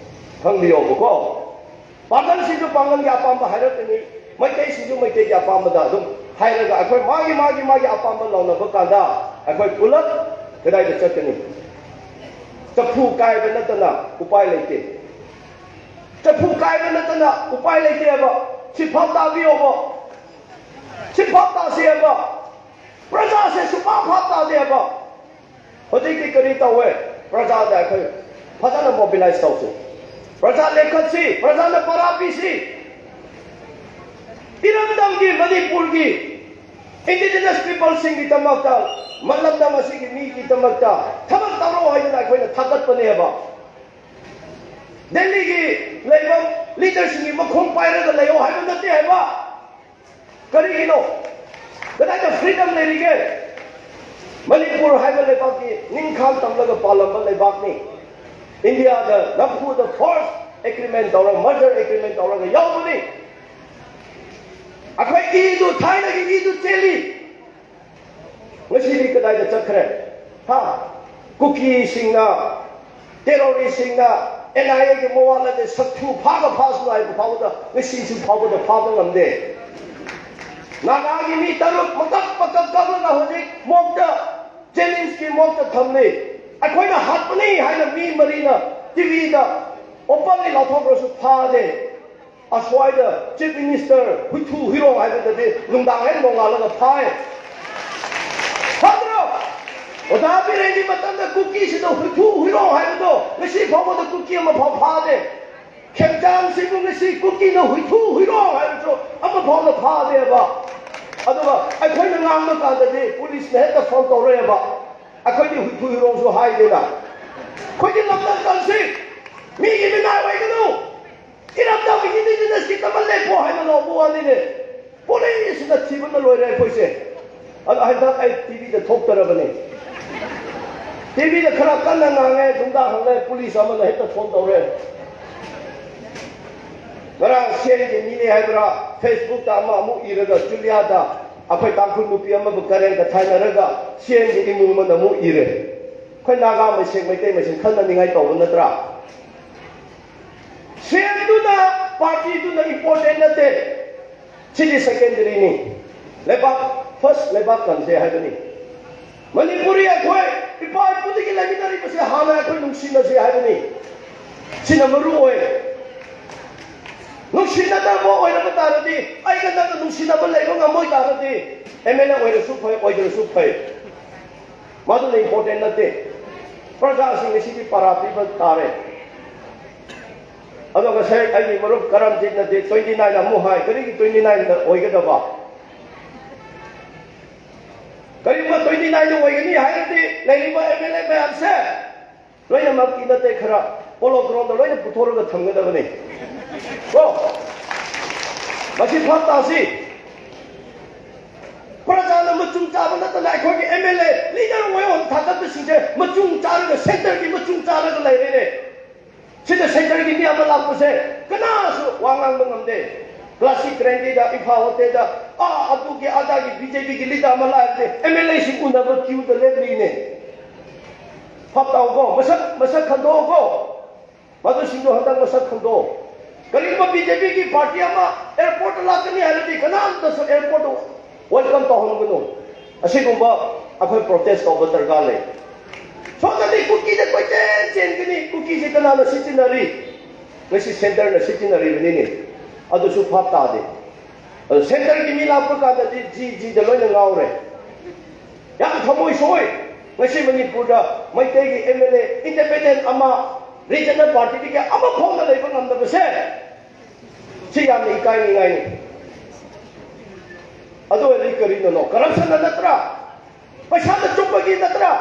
ꯈꯪꯕꯤꯌꯣꯕꯀꯣ, ꯄꯥꯡꯒꯜꯁꯤꯡꯁꯨ ꯄꯥꯡꯒꯜꯒꯤ ꯑꯄꯥꯝꯕ ꯍꯥꯏꯔꯛꯀꯅꯤ, ꯃꯩꯇꯩꯁꯤꯡꯁꯨ ꯃꯩꯇꯩꯒꯤ ꯑꯄꯥꯝꯕꯗ ꯑꯗꯨꯝ ꯍꯥꯏꯔꯒ ꯑꯩꯈꯣꯏ ꯃꯥꯒꯤ ꯃꯥꯒꯤ ꯃꯥꯒꯤ ꯑꯄꯥꯝꯕ ꯂꯥꯎꯅꯕ ꯀꯥꯟꯗ ꯑꯩꯈꯣꯏ ꯄꯨꯂꯞ ꯀꯗꯥꯏꯗ ꯆꯠꯀꯅꯤ? ꯆꯐꯨ ꯀꯥꯏꯕ ꯅꯠꯇꯅ ꯎꯄꯥꯏ ꯂꯩꯇꯦ꯫ ꯆꯐꯨ ꯀꯥꯏꯕ ꯅꯠꯇꯅ ꯎꯄꯥꯏ ꯂꯩꯇꯦꯕ꯫ ꯁꯤ ꯚꯥꯞ ꯇꯥꯕꯤꯌꯣꯕ꯫ ꯁꯤ ꯚꯥꯞ ꯇꯥꯁꯦꯕ꯫ ꯄ꯭ꯔꯖꯥꯁꯦ ꯁꯨꯡꯚꯥꯞ ꯚꯥꯞ ꯇꯥꯗꯦꯕ꯫ ꯍꯧꯖꯤꯛꯇꯤ ꯀꯔꯤ ꯇꯧꯋꯦ? ꯄ꯭ꯔꯖꯥꯗ ꯑꯩꯈꯣꯏ ꯐꯖꯅ ꯃꯣꯕꯤꯂꯥꯏꯁ ꯇꯧꯁꯤ꯫ ꯄ꯭ꯔꯖꯥ ꯂꯦꯞꯈꯠꯁꯤ, ꯄ꯭ꯔꯖꯥꯅ ꯄꯔꯥ ꯄꯤꯁꯤ꯫ ꯏꯔꯝꯗꯝꯒꯤ, ꯃꯅꯤꯄꯨꯔꯒꯤ ꯏꯟꯗꯤꯖꯤꯅꯁ ꯄꯤꯄꯜꯁꯤꯡꯒꯤꯗꯃꯛꯇ, ꯃꯂꯝꯗꯝ ꯑꯁꯤꯒꯤ ꯃꯤꯒꯤꯗꯃꯛꯇ ꯊꯕꯛ ꯇꯧꯔꯣ ꯍꯥꯏꯗꯅ ꯑꯩꯈꯣꯏꯅ ꯊꯥꯒꯠꯄꯅꯦꯕ꯫ ꯗꯦꯜꯂꯤꯒꯤ ꯂꯩꯕ ꯂꯤꯗꯔꯁꯤꯡꯒꯤ ꯃꯈꯣꯡ ꯄꯥꯏꯔꯒ ꯂꯩꯌꯣ ꯍꯥꯏꯕ ꯅꯠꯇꯦ ꯍꯥꯏꯕ꯫ ꯀꯔꯤꯒꯤꯅꯣ? ꯀꯗꯥꯏꯗ ꯐ꯭ꯔꯤꯗꯝ ꯂꯩꯔꯤꯒꯦ? ꯃꯅꯤꯄꯨꯔ ꯍꯥꯏꯕ ꯂꯩꯕꯥꯛꯇꯤ ꯅꯤꯡꯈꯥ ꯇꯝꯂꯒ ꯄꯥꯜꯂꯝꯕ ꯂꯩꯕꯥꯛꯅꯤ꯫ ꯏꯟꯗꯤꯌꯥꯗ ꯅꯝꯐꯨꯗ ꯐꯣꯔꯁ ꯑꯦꯒ꯭ꯔꯤꯃꯦꯟ ꯇꯧꯔꯒ, ꯃꯔꯖꯔ ꯑꯦꯒ꯭ꯔꯤꯃꯦꯟ ꯇꯧꯔꯒ ꯌꯥꯎꯕꯅꯤ꯫ ꯑꯩꯈꯣꯏ ꯏꯗꯨ, ꯊꯥꯏꯅꯒꯤ ꯏꯗꯨ ꯆꯦꯜꯂꯤ꯫ ꯉꯁꯤꯗꯤ ꯀꯗꯥꯏꯗ ꯆꯠꯈ꯭ꯔꯦ? ꯍꯥ? ꯀꯨꯀꯤꯁꯤꯡꯅ, ꯇꯦꯔꯣꯔꯤꯁꯁꯤꯡꯅ ꯑꯦꯟ ꯑꯥꯏ ꯑꯦꯒꯤ ꯃꯋꯥ ꯂꯧꯗꯦ, ꯁꯛꯊꯨ ꯐꯥꯕ ꯐꯥꯁꯅꯨ ꯍꯥꯏꯕ ꯐꯥꯎꯕꯗ ꯉꯁꯤꯁꯨ ꯐꯥꯎꯕꯗ ꯐꯥꯕ ꯉꯝꯗꯦ꯫ ꯅꯥꯒꯥꯒꯤ ꯃꯤ ꯇꯔꯨꯛ ꯃꯀꯛ ꯃꯀꯛ ꯀꯛꯂꯒ ꯍꯧꯖꯤꯛ ꯃꯣꯛꯇ, ꯖꯦꯅꯤꯝꯁꯀꯤ ꯃꯣꯛꯇ ꯊꯝꯂꯤ꯫ ꯑꯩꯈꯣꯏꯅ ꯍꯥꯠꯄꯅꯤ ꯍꯥꯏꯅ ꯃꯤ ꯃꯔꯤꯅ ꯇꯤꯚꯤꯗ ꯑꯣꯄꯟꯂꯤ ꯂꯥꯎꯊꯣꯛꯈ꯭ꯔꯁꯨ ꯐꯥꯗꯦ꯫ ꯑꯁ꯭ꯋꯥꯏꯗ ꯆꯤꯐ ꯃꯤꯅꯤꯁꯇꯔ ꯍꯨꯏꯊꯨ ꯍꯨꯏꯔꯣꯡ ꯍꯥꯏꯕꯗꯗꯤ ꯅꯨꯡꯗꯥꯡ ꯍꯦꯛ ꯅꯣꯡꯉꯥꯜꯂꯒ ꯐꯥꯏ꯫ ꯐꯠꯇ꯭ꯔꯣ? ꯑꯣꯖꯥ ꯕꯤꯔꯦꯟꯒꯤ ꯃꯇꯝꯗ ꯀꯨꯀꯤꯁꯤꯡꯗ ꯍꯨꯏꯊꯨ ꯍꯨꯏꯔꯣꯡ ꯍꯥꯏꯕꯗꯣ ꯉꯁꯤ ꯐꯥꯎꯕꯗ ꯀꯨꯀꯤ ꯑꯃꯐꯥꯎ ꯐꯥꯗꯦ꯫ ꯈꯦꯝꯆꯥꯟꯁꯤꯕꯨ ꯉꯁꯤ ꯀꯨꯀꯤꯅ ꯍꯨꯏꯊꯨ ꯍꯨꯏꯔꯣꯡ ꯍꯥꯏꯕꯁꯨ ꯑꯃꯐꯥꯎꯅ ꯐꯥꯗꯦꯕ꯫ ꯑꯗꯨꯒ ꯑꯩꯈꯣꯏꯅ ꯉꯥꯡꯕ ꯀꯥꯟꯗꯗꯤ ꯄꯨꯂꯤꯁꯅ ꯍꯦꯛꯇ ꯐꯣꯟ ꯇꯧꯔꯛꯑꯦꯕ꯫ ꯑꯩꯈꯣꯏꯗꯤ ꯍꯨꯏꯊꯨ ꯍꯨꯏꯔꯣꯡꯁꯨ ꯍꯥꯏꯗꯦꯅ꯫ ꯑꯩꯈꯣꯏꯗꯤ ꯂꯝꯗꯝ ꯀꯟꯁꯤ, ꯃꯤꯒꯤ ꯃꯤꯅꯥꯏ ꯑꯣꯏꯒꯅꯨ꯫ ꯏꯔꯝꯗꯝꯒꯤ ꯏꯟꯗꯤꯖꯤꯅꯁꯀꯤꯗꯃꯛ ꯂꯦꯞꯄꯣ ꯍꯥꯏꯅ ꯂꯥꯎꯕ ꯋꯥꯅꯤꯅꯦ꯫ ꯄꯨꯂꯤꯁꯅ ꯊꯤꯕꯅ ꯂꯣꯏꯔꯦ ꯑꯩꯈꯣꯏꯁꯦ꯫ ꯑꯗꯣ ꯍꯟꯗꯛ ꯑꯩ ꯇꯤꯚꯤꯗ ꯊꯣꯛꯇꯔꯕꯅꯤ꯫ ꯇꯤꯚꯤꯗ ꯈꯔ ꯀꯟꯅ ꯉꯥꯡꯉꯦ, ꯅꯨꯡꯗꯥꯡ ꯍꯪꯉꯦ, ꯄꯨꯂꯤꯁ ꯑꯃꯅ ꯍꯦꯛꯇ ꯐꯣꯟ ꯇꯧꯔꯦ꯫ ꯉꯔꯥꯡ ꯁꯦꯟꯒꯤ ꯃꯤꯅꯦ ꯍꯥꯏꯕ꯭ꯔꯥ, Facebook-ꯇ ꯑꯃ ꯑꯃꯨꯛ ꯏꯔꯒ, ꯖꯨꯂꯤꯌꯥꯗ ꯑꯩꯈꯣꯏ ꯇꯥꯡꯈꯨꯜ ꯅꯨꯄꯤ ꯑꯃꯕꯨ ꯀꯔꯦꯟ ꯀꯊꯥꯏꯅꯔꯒ ꯁꯦꯟꯒꯤ ꯏꯃꯨꯡ ꯑꯃꯅ ꯑꯃꯨꯛ ꯏꯔꯦ꯫ ꯑꯩꯈꯣꯏ ꯅꯥꯒꯥ ꯃꯁꯦꯟ, ꯃꯩꯇꯩ ꯃꯁꯦꯟ ꯈꯟꯅꯅꯤꯡꯉꯥꯏ ꯇꯧꯕ ꯅꯠꯇ꯭ꯔꯥ? ꯁꯦꯟꯗꯨꯅ, ꯄꯥꯔꯇꯤꯗꯨꯅ important ꯅꯠꯇꯦ꯫ ꯁꯤꯗꯤ secondary-ꯅꯤ꯫ ꯂꯩꯕꯥꯛ first, ꯂꯩꯕꯥꯛ ꯀꯟꯁꯦ ꯍꯥꯏꯕꯅꯤ꯫ ꯃꯅꯤꯄꯨꯔꯤ ꯑꯩꯈꯣꯏ ꯏꯄꯥ ꯏꯄꯨꯗꯒꯤ ꯂꯩꯃꯤꯟꯅꯔꯤꯕꯁꯦ ꯍꯥꯟꯅ ꯑꯩꯈꯣꯏ ꯅꯨꯡꯁꯤꯅꯁꯦ ꯍꯥꯏꯕꯅꯤ꯫ ꯁꯤꯅ ꯃꯔꯨ ꯑꯣꯏ꯫ ꯅꯨꯡꯁꯤꯅꯗꯕ ꯑꯣꯏꯔꯕ ꯇꯥꯔꯗꯤ, ꯑꯩꯒ ꯅꯪꯒ ꯅꯨꯡꯁꯤꯅꯕ ꯂꯩꯕ ꯉꯝꯃꯣꯏ ꯇꯥꯔꯗꯤ, MLA ꯑꯣꯏꯔꯁꯨ ꯐꯩ, ꯑꯣꯏꯗ꯭ꯔꯁꯨ ꯐꯩ, ꯃꯗꯨꯅ important ꯅꯠꯇꯦ꯫ ꯄ꯭ꯔꯖꯥꯁꯤꯡ ꯑꯁꯤꯗꯤ ꯄꯔꯥ ꯄꯤꯕ ꯇꯥꯔꯦ꯫ ꯑꯗꯣ ꯉꯁꯥꯏ ꯑꯩꯒꯤ ꯃꯔꯨꯞ ꯀꯔꯝꯖꯤꯠꯅꯗꯤ twenty nine ꯑꯃꯨꯛ ꯍꯥꯏ, ꯀꯔꯤꯒꯤ twenty nine ꯑꯣꯏꯒꯗꯕ? ꯀꯔꯤꯒꯨꯝꯕ twenty nine ꯑꯣꯏꯒꯅꯤ ꯍꯥꯏꯔꯗꯤ, ꯂꯩꯔꯤꯕ MLA ꯃꯌꯥꯝꯁꯦ ꯂꯣꯏꯅꯃꯛꯇꯤ ꯅꯠꯇꯦ, ꯈꯔ Polo Ground-ꯗ ꯂꯣꯏꯅ ꯄꯨꯊꯣꯛꯂꯒ ꯊꯝꯒꯗꯕꯅꯤ꯫ ꯀꯣ? ꯃꯁꯤ ꯚꯥꯞ ꯇꯥꯁꯤ꯫ ꯄ꯭ꯔꯖꯥꯅ ꯃꯆꯨꯝ ꯆꯥꯕ ꯅꯠꯇꯅ ꯑꯩꯈꯣꯏꯒꯤ MLA, leader ꯑꯣꯏꯕ ꯊꯥꯡꯒꯠꯄꯁꯤꯡꯁꯦ ꯃꯆꯨꯝ ꯆꯥꯔꯒ, centre-ꯒꯤ ꯃꯆꯨꯝ ꯆꯥꯔꯒ ꯂꯩꯔꯦꯅꯦ꯫ ꯁꯤꯗ centre-ꯒꯤ ꯃꯤ ꯑꯃ ꯂꯥꯛꯄꯁꯦ ꯀꯅꯥꯁꯨ ꯋꯥ ꯉꯥꯡꯕ ꯉꯝꯗꯦ꯫ Classic Rengeda, Imphal Hotel-ꯗ, ꯑꯥ, ꯑꯗꯨꯒꯤ ꯑꯗꯥꯒꯤ BJP-ꯒꯤ leader ꯑꯃ ꯂꯥꯛꯑꯗꯤ MLA-ꯁꯤꯡ ꯎꯅꯕ queue-ꯗ ꯂꯦꯞꯂꯤꯅꯦ꯫ ꯚꯥꯞ ꯇꯥꯎꯀꯣ, ꯃꯁꯛ, ꯃꯁꯛ ꯈꯟꯗꯣꯛꯑꯣꯀꯣ꯫ ꯃꯗꯨꯁꯤꯡꯗꯣ ꯍꯟꯗꯛ ꯃꯁꯛ ꯈꯪꯗꯣꯛꯑꯣ꯫ ꯀꯔꯤꯒꯨꯝꯕ BJP-ꯒꯤ party ꯑꯃ airport-ꯇ ꯂꯥꯛꯀꯅꯤ ꯍꯥꯏꯔꯗꯤ, ꯀꯅꯥꯝꯇꯁꯨ airport-ꯇ welcome ꯇꯧꯍꯟꯒꯅꯨ꯫ ꯑꯁꯤꯒꯨꯝꯕ ꯑꯩꯈꯣꯏ protest ꯇꯧꯕ ꯗꯔꯀꯥꯔ ꯂꯩ꯫ ꯁꯣꯝꯗꯗꯤ ꯀꯨꯀꯤꯗ ꯀꯣꯏꯆꯦꯟ ꯆꯦꯟꯒꯅꯤ, ꯀꯨꯀꯤꯁꯤ ꯀꯅꯥꯅ ꯁꯤꯖꯤꯟꯅꯔꯤ? ꯉꯁꯤ centre-ꯅ ꯁꯤꯖꯤꯟꯅꯔꯤꯕꯅꯤꯅꯦ꯫ ꯑꯗꯨꯁꯨ ꯚꯥꯞ ꯇꯥꯗꯦ꯫ ꯑꯗꯨ centre-ꯒꯤ ꯃꯤ ꯂꯥꯛꯄ ꯀꯥꯟꯗꯗꯤ ꯖꯤ ꯖꯤꯗ ꯂꯣꯏꯅ ꯉꯥꯎꯔꯦ꯫ ꯌꯥꯝ ꯊꯃꯣꯏ ꯁꯣꯛꯏ꯫ ꯉꯁꯤ ꯃꯅꯤꯄꯨꯔꯗ ꯃꯩꯇꯩꯒꯤ MLA independent ꯑꯃ, regional party-ꯗꯒꯤ ꯑꯃ ꯐꯥꯎꯅ ꯂꯩꯕ ꯉꯝꯗꯕꯁꯦ, ꯁꯤ ꯌꯥꯝꯅ ꯏꯀꯥꯏꯅꯤꯡꯉꯥꯏꯅꯤ꯫ ꯑꯗꯨ ꯑꯣꯏꯔꯗꯤ ꯀꯔꯤꯅꯣ? Corruption-ꯅ ꯅꯠꯇ꯭ꯔꯥ? ꯄꯩꯁꯥꯅ ꯆꯨꯞꯄꯒꯤ ꯅꯠꯇ꯭ꯔꯥ?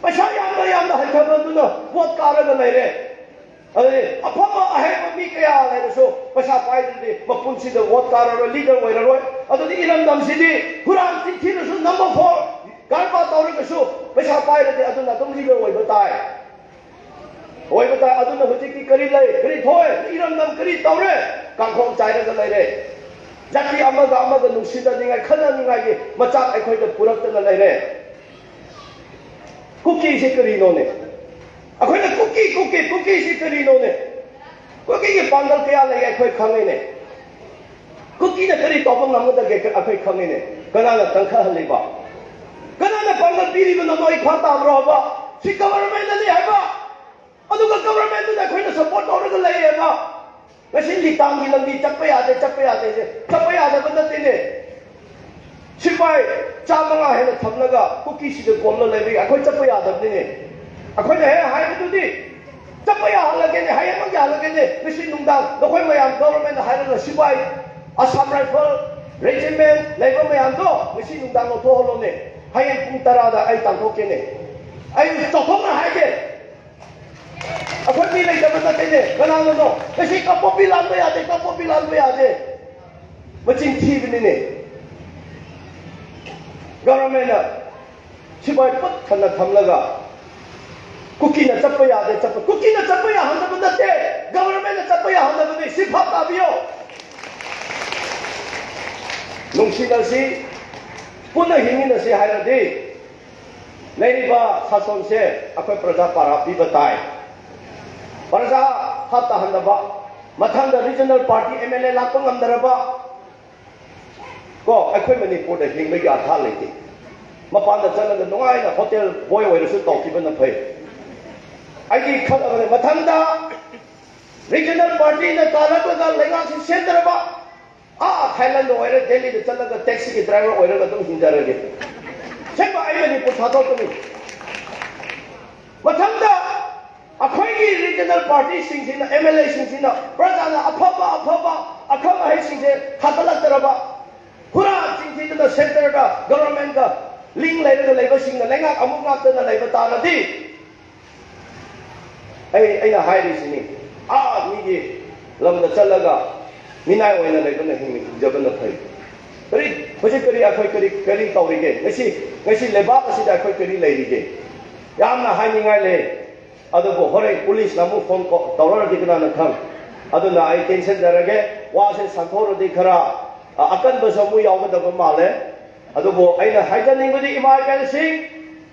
ꯄꯩꯁꯥ ꯌꯥꯝꯅ, ꯌꯥꯝꯅ ꯍꯟꯊꯕꯗꯨꯅ vote ꯀꯥꯔꯒ ꯂꯩꯔꯦ꯫ ꯑꯗꯨꯗꯤ ꯑꯐꯕ ꯑꯍꯩꯕ ꯃꯤ ꯀꯌꯥ ꯂꯩꯔꯁꯨ ꯄꯩꯁꯥ ꯄꯥꯏꯗ꯭ꯔꯗꯤ ꯃꯄꯨꯟꯁꯤꯗ vote ꯀꯥꯔꯔꯣꯏ, leader ꯑꯣꯏꯔꯔꯣꯏ꯫ ꯑꯗꯨꯗꯤ ꯏꯔꯝꯗꯝꯁꯤꯗꯤ ꯍꯨꯔꯥꯟ ꯆꯤꯟꯊꯤꯔꯁꯨ, number four ꯀꯔꯕꯥꯔ ꯇꯧꯔꯒꯁꯨ, ꯄꯩꯁꯥ ꯄꯥꯏꯔꯗꯤ ꯑꯗꯨꯅ ꯑꯗꯨꯝ leader ꯑꯣꯏꯕ ꯇꯥꯏ꯫ ꯑꯣꯏꯕ ꯇꯥꯏ꯫ ꯑꯗꯨꯅ ꯍꯧꯖꯤꯛꯇꯤ ꯀꯔꯤ ꯂꯩ, ꯀꯔꯤ ꯊꯣꯛꯑꯦ, ꯏꯔꯝꯗꯝ ꯀꯔꯤ ꯇꯧꯔꯦ? ꯀꯥꯡꯈꯣꯡ ꯆꯥꯏꯔꯒ ꯂꯩꯔꯦ꯫ ꯖꯥꯇꯤ ꯑꯃꯒ ꯑꯃꯒ ꯅꯨꯡꯁꯤꯅꯅꯤꯡꯉꯥꯏ, ꯈꯠꯅꯅꯤꯡꯉꯥꯏꯒꯤ ꯃꯆꯥꯛ ꯑꯩꯈꯣꯏꯗ ꯄꯨꯔꯛꯇꯅ ꯂꯩꯔꯦ꯫ ꯀꯨꯀꯤꯁꯤ ꯀꯔꯤꯅꯣꯅꯦ? ꯑꯩꯈꯣꯏꯅ ꯀꯨꯀꯤ, ꯀꯨꯀꯤ, ꯀꯨꯀꯤꯁꯤ ꯀꯔꯤꯅꯣꯅꯦ? ꯀꯨꯀꯤꯒꯤ ꯄꯥꯡꯒꯜ ꯀꯌꯥ ꯂꯩ ꯑꯩꯈꯣꯏ ꯈꯪꯉꯤꯅꯦ꯫ ꯀꯨꯀꯤꯅ ꯀꯔꯤ ꯇꯧꯕ ꯉꯝꯒꯗꯒꯦ ꯑꯩꯈꯣꯏ ꯈꯪꯉꯤꯅꯦ꯫ ꯀꯅꯥꯅ ꯀꯟꯈꯠꯍꯜꯂꯤꯕ? ꯀꯅꯥꯅ ꯄꯥꯡꯒꯜ ꯄꯤꯔꯤꯕꯅꯣ? ꯅꯣꯏ ꯈꯪ ꯇꯥꯕ꯭ꯔꯣ ꯍꯥꯏꯕ? ꯁꯤ ꯒꯕꯔꯃꯦꯟꯅꯅꯤ ꯍꯥꯏꯕ꯫ ꯑꯗꯨꯒ ꯒꯕꯔꯃꯦꯟꯗꯨꯗ ꯑꯩꯈꯣꯏꯅ ꯁꯄꯣꯔꯠ ꯇꯧꯔꯒ ꯂꯩꯌꯦꯕ꯫ ꯉꯁꯤ ꯂꯤꯇꯥꯟꯒꯤ ꯂꯝꯕꯤ ꯆꯠꯄ ꯌꯥꯗꯦ, ꯆꯠꯄ ꯌꯥꯗꯦ, ꯆꯠꯄ ꯌꯥꯗꯕ ꯅꯠꯇꯦꯅꯦ꯫ ꯁꯤꯐꯥꯏ ꯆꯥꯝꯃꯉꯥ ꯍꯦꯟꯅ ꯊꯝꯂꯒ ꯀꯨꯀꯤꯁꯤꯗ ꯀꯣꯝꯂ ꯂꯩꯕꯒꯤ ꯑꯩꯈꯣꯏ ꯆꯠꯄ ꯌꯥꯗꯕꯅꯤꯅꯦ꯫ ꯑꯩꯈꯣꯏꯅ ꯍꯦꯛ ꯍꯥꯏꯕꯗꯨꯗꯤ, "ꯆꯠꯄ ꯌꯥꯍꯜꯂꯒꯦꯅꯦ, ꯍꯌꯦꯡꯃꯛ ꯌꯥꯍꯜꯂꯒꯦꯅꯦ, ꯉꯁꯤ ꯅꯨꯡꯗꯥꯡ ꯅꯈꯣꯏ ꯃꯌꯥꯝ ꯒꯕꯔꯃꯦꯟꯗ ꯍꯥꯏꯔꯒ ꯁꯤꯐꯥꯏ, ꯑꯁꯥꯝ ꯔꯥꯏꯐꯜ ꯔꯦꯖꯤꯃꯦꯟ ꯂꯩꯕ ꯃꯌꯥꯝꯗꯣ ꯉꯁꯤ ꯅꯨꯡꯗꯥꯡ ꯂꯧꯊꯣꯛꯍꯜꯂꯣꯅꯦ꯫ ꯍꯌꯦꯡ ꯄꯨꯡ ꯇꯔꯥꯗ ꯑꯩ ꯇꯥꯟꯊꯣꯛꯀꯦꯅꯦ꯫ ꯑꯩ ꯆꯥꯎꯊꯣꯛꯅ ꯍꯥꯏꯒꯦ, ꯑꯩꯈꯣꯏ ꯃꯤ ꯂꯩꯇꯕ ꯅꯠꯇꯦꯅꯦ꯫ ꯀꯅꯥꯅꯅꯣ? ꯉꯁꯤ ꯀꯥꯡꯄꯣꯛꯄꯤ ꯂꯥꯟꯕ ꯌꯥꯗꯦ, ꯀꯥꯡꯄꯣꯛꯄꯤ ꯂꯥꯟꯕ ꯌꯥꯗꯦ꯫ ꯃꯆꯤꯟ ꯊꯤꯕꯅꯤꯅꯦ꯫ ꯒꯕꯔꯃꯦꯟꯅ ꯁꯤꯐꯥꯏ ꯄꯨꯛ ꯊꯟꯅ ꯊꯝꯂꯒ ꯀꯨꯀꯤꯅ ꯆꯠꯄ ꯌꯥꯗꯦ, ꯆꯠꯄ, ꯀꯨꯀꯤꯅ ꯆꯠꯄ ꯌꯥꯍꯟꯗꯕ ꯅꯠꯇꯦ, ꯒꯕꯔꯃꯦꯟꯅ ꯆꯠꯄ ꯌꯥꯍꯟꯗꯕꯅꯤ꯫ ꯁꯤ ꯚꯥꯞ ꯇꯥꯕꯤꯌꯣ꯫ ꯅꯨꯡꯁꯤꯅꯁꯤ, ꯄꯨꯟꯅ ꯍꯤꯡꯃꯤꯟꯅꯁꯤ ꯍꯥꯏꯔꯗꯤ ꯂꯩꯔꯤꯕ ꯁꯥꯁꯣꯟꯁꯦ ꯑꯩꯈꯣꯏ ꯄ꯭ꯔꯖꯥ ꯄꯥꯔꯥ ꯄꯤꯕ ꯇꯥꯏ꯫ ꯄ꯭ꯔꯖꯥ ꯍꯥꯠ ꯇꯥꯍꯟꯗꯕ, ꯃꯊꯪꯗ regional party M L A ꯂꯥꯛꯄ ꯉꯝꯗ꯭ꯔꯕ, ꯀꯣ, ꯑꯩꯈꯣꯏ ꯃꯅꯤꯄꯨꯔꯗ ꯍꯤꯡꯕꯒꯤ ꯑꯥꯊꯥ ꯂꯩꯇꯦ꯫ ꯃꯄꯥꯟꯗ ꯆꯠꯂꯒ ꯅꯨꯡꯉꯥꯏꯅ ꯍꯣꯇꯦꯜ ꯕꯣꯏ ꯑꯣꯏꯔꯁꯨ ꯇꯧꯈꯤꯕꯅ ꯐꯩ꯫ ꯑꯩꯗꯤ ꯈꯜꯂꯕꯅꯦ, ꯃꯊꯪꯗ ꯔꯤꯖꯅꯦꯜ ꯄꯥꯔꯇꯤꯅ ꯇꯥꯔꯛꯂꯒ ꯂꯩꯉꯥꯛꯁꯤ ꯁꯦꯝꯗ꯭ꯔꯕ, ꯑꯥ ꯊꯥꯏꯂꯦꯟꯗ ꯑꯣꯏꯔꯦ, ꯗꯦꯜꯂꯤꯗ ꯆꯠꯂꯒ ꯇꯦꯛꯁꯤꯒꯤ ꯗ꯭ꯔꯥꯏꯚꯔ ꯑꯣꯏꯔꯒ ꯑꯗꯨꯝ ꯍꯤꯡꯖꯔꯒꯦ꯫ ꯑꯁꯦꯡꯕ, ꯑꯩ ꯃꯅꯤꯄꯨꯔ ꯊꯥꯗꯣꯛꯀꯅꯤ꯫ ꯃꯊꯪꯗ ꯑꯩꯈꯣꯏꯒꯤ ꯔꯤꯖꯅꯦꯜ ꯄꯥꯔꯇꯤꯁꯤꯡꯁꯤꯅ, ꯑꯦꯝ ꯑꯦꯜ ꯑꯦꯁꯤꯡꯁꯤꯅ ꯄ꯭ꯔꯖꯥꯅ ꯑꯐꯕ ꯑꯐꯕ ꯑꯈꯪ ꯑꯍꯩꯁꯤꯡꯁꯦ ꯊꯥꯒꯠꯂꯛꯇ꯭ꯔꯕ, ꯍꯨꯔꯥꯟꯁꯤꯡꯁꯤꯗꯅ ꯁꯦꯟꯇꯔꯗ ꯒꯣꯚꯔꯟꯃꯦꯟꯠꯒ ꯂꯤꯡ ꯂꯩꯔꯒ ꯂꯩꯕꯁꯤꯡꯅ ꯂꯩꯉꯥꯛ ꯑꯃꯨꯛ ꯉꯥꯛꯇꯅ ꯂꯩꯕ ꯇꯥꯔꯗꯤ, ꯑꯩ, ꯑꯩꯅ ꯍꯥꯏꯔꯤꯁꯤꯅꯤ, ꯑꯥ ꯃꯤꯒꯤ ꯂꯝꯗ ꯆꯠꯂꯒ ꯃꯤꯅꯥꯏ ꯑꯣꯏꯅ ꯂꯩꯕꯅ ꯍꯤꯡ-, ꯍꯤꯡꯖꯕꯅ ꯐꯩ꯫ ꯀꯔꯤ, ꯍꯧꯖꯤꯛ ꯀꯔꯤ, ꯑꯩꯈꯣꯏ ꯀꯔꯤ, ꯀꯔꯤ ꯇꯧꯔꯤꯒꯦ? ꯉꯁꯤ, ꯉꯁꯤ ꯂꯩꯕꯥꯛ ꯑꯁꯤꯗ ꯑꯩꯈꯣꯏ ꯀꯔꯤ ꯂꯩꯔꯤꯒꯦ? ꯌꯥꯝꯅ ꯍꯥꯏꯅꯤꯡꯉꯥꯏ ꯂꯩ꯫ ꯑꯗꯨꯕꯨ ꯍꯣꯔꯦꯟ ꯄꯨꯂꯤꯁꯅ ꯑꯃꯨꯛ ꯐꯣꯟ ꯀꯣꯜ ꯇꯧꯔꯛꯑꯗꯤ ꯀꯅꯥꯅ ꯈꯪ? ꯑꯗꯨꯅ ꯑꯩ ꯇꯦꯟꯁꯟ ꯂꯩꯔꯒꯦ, ꯋꯥꯁꯦ ꯁꯥꯡꯊꯣꯛꯑꯗꯤ ꯈꯔ, ꯑ, ꯑꯀꯟꯕꯁꯨ ꯑꯃꯨꯛ ꯌꯥꯎꯒꯗꯕ ꯃꯥꯜꯂꯦ꯫ ꯑꯗꯨꯕꯨ ꯑꯩꯅ ꯍꯥꯏꯖꯅꯤꯡꯕꯗꯤ, ꯏꯃꯥ ꯏꯕꯦꯜꯁꯤꯡ,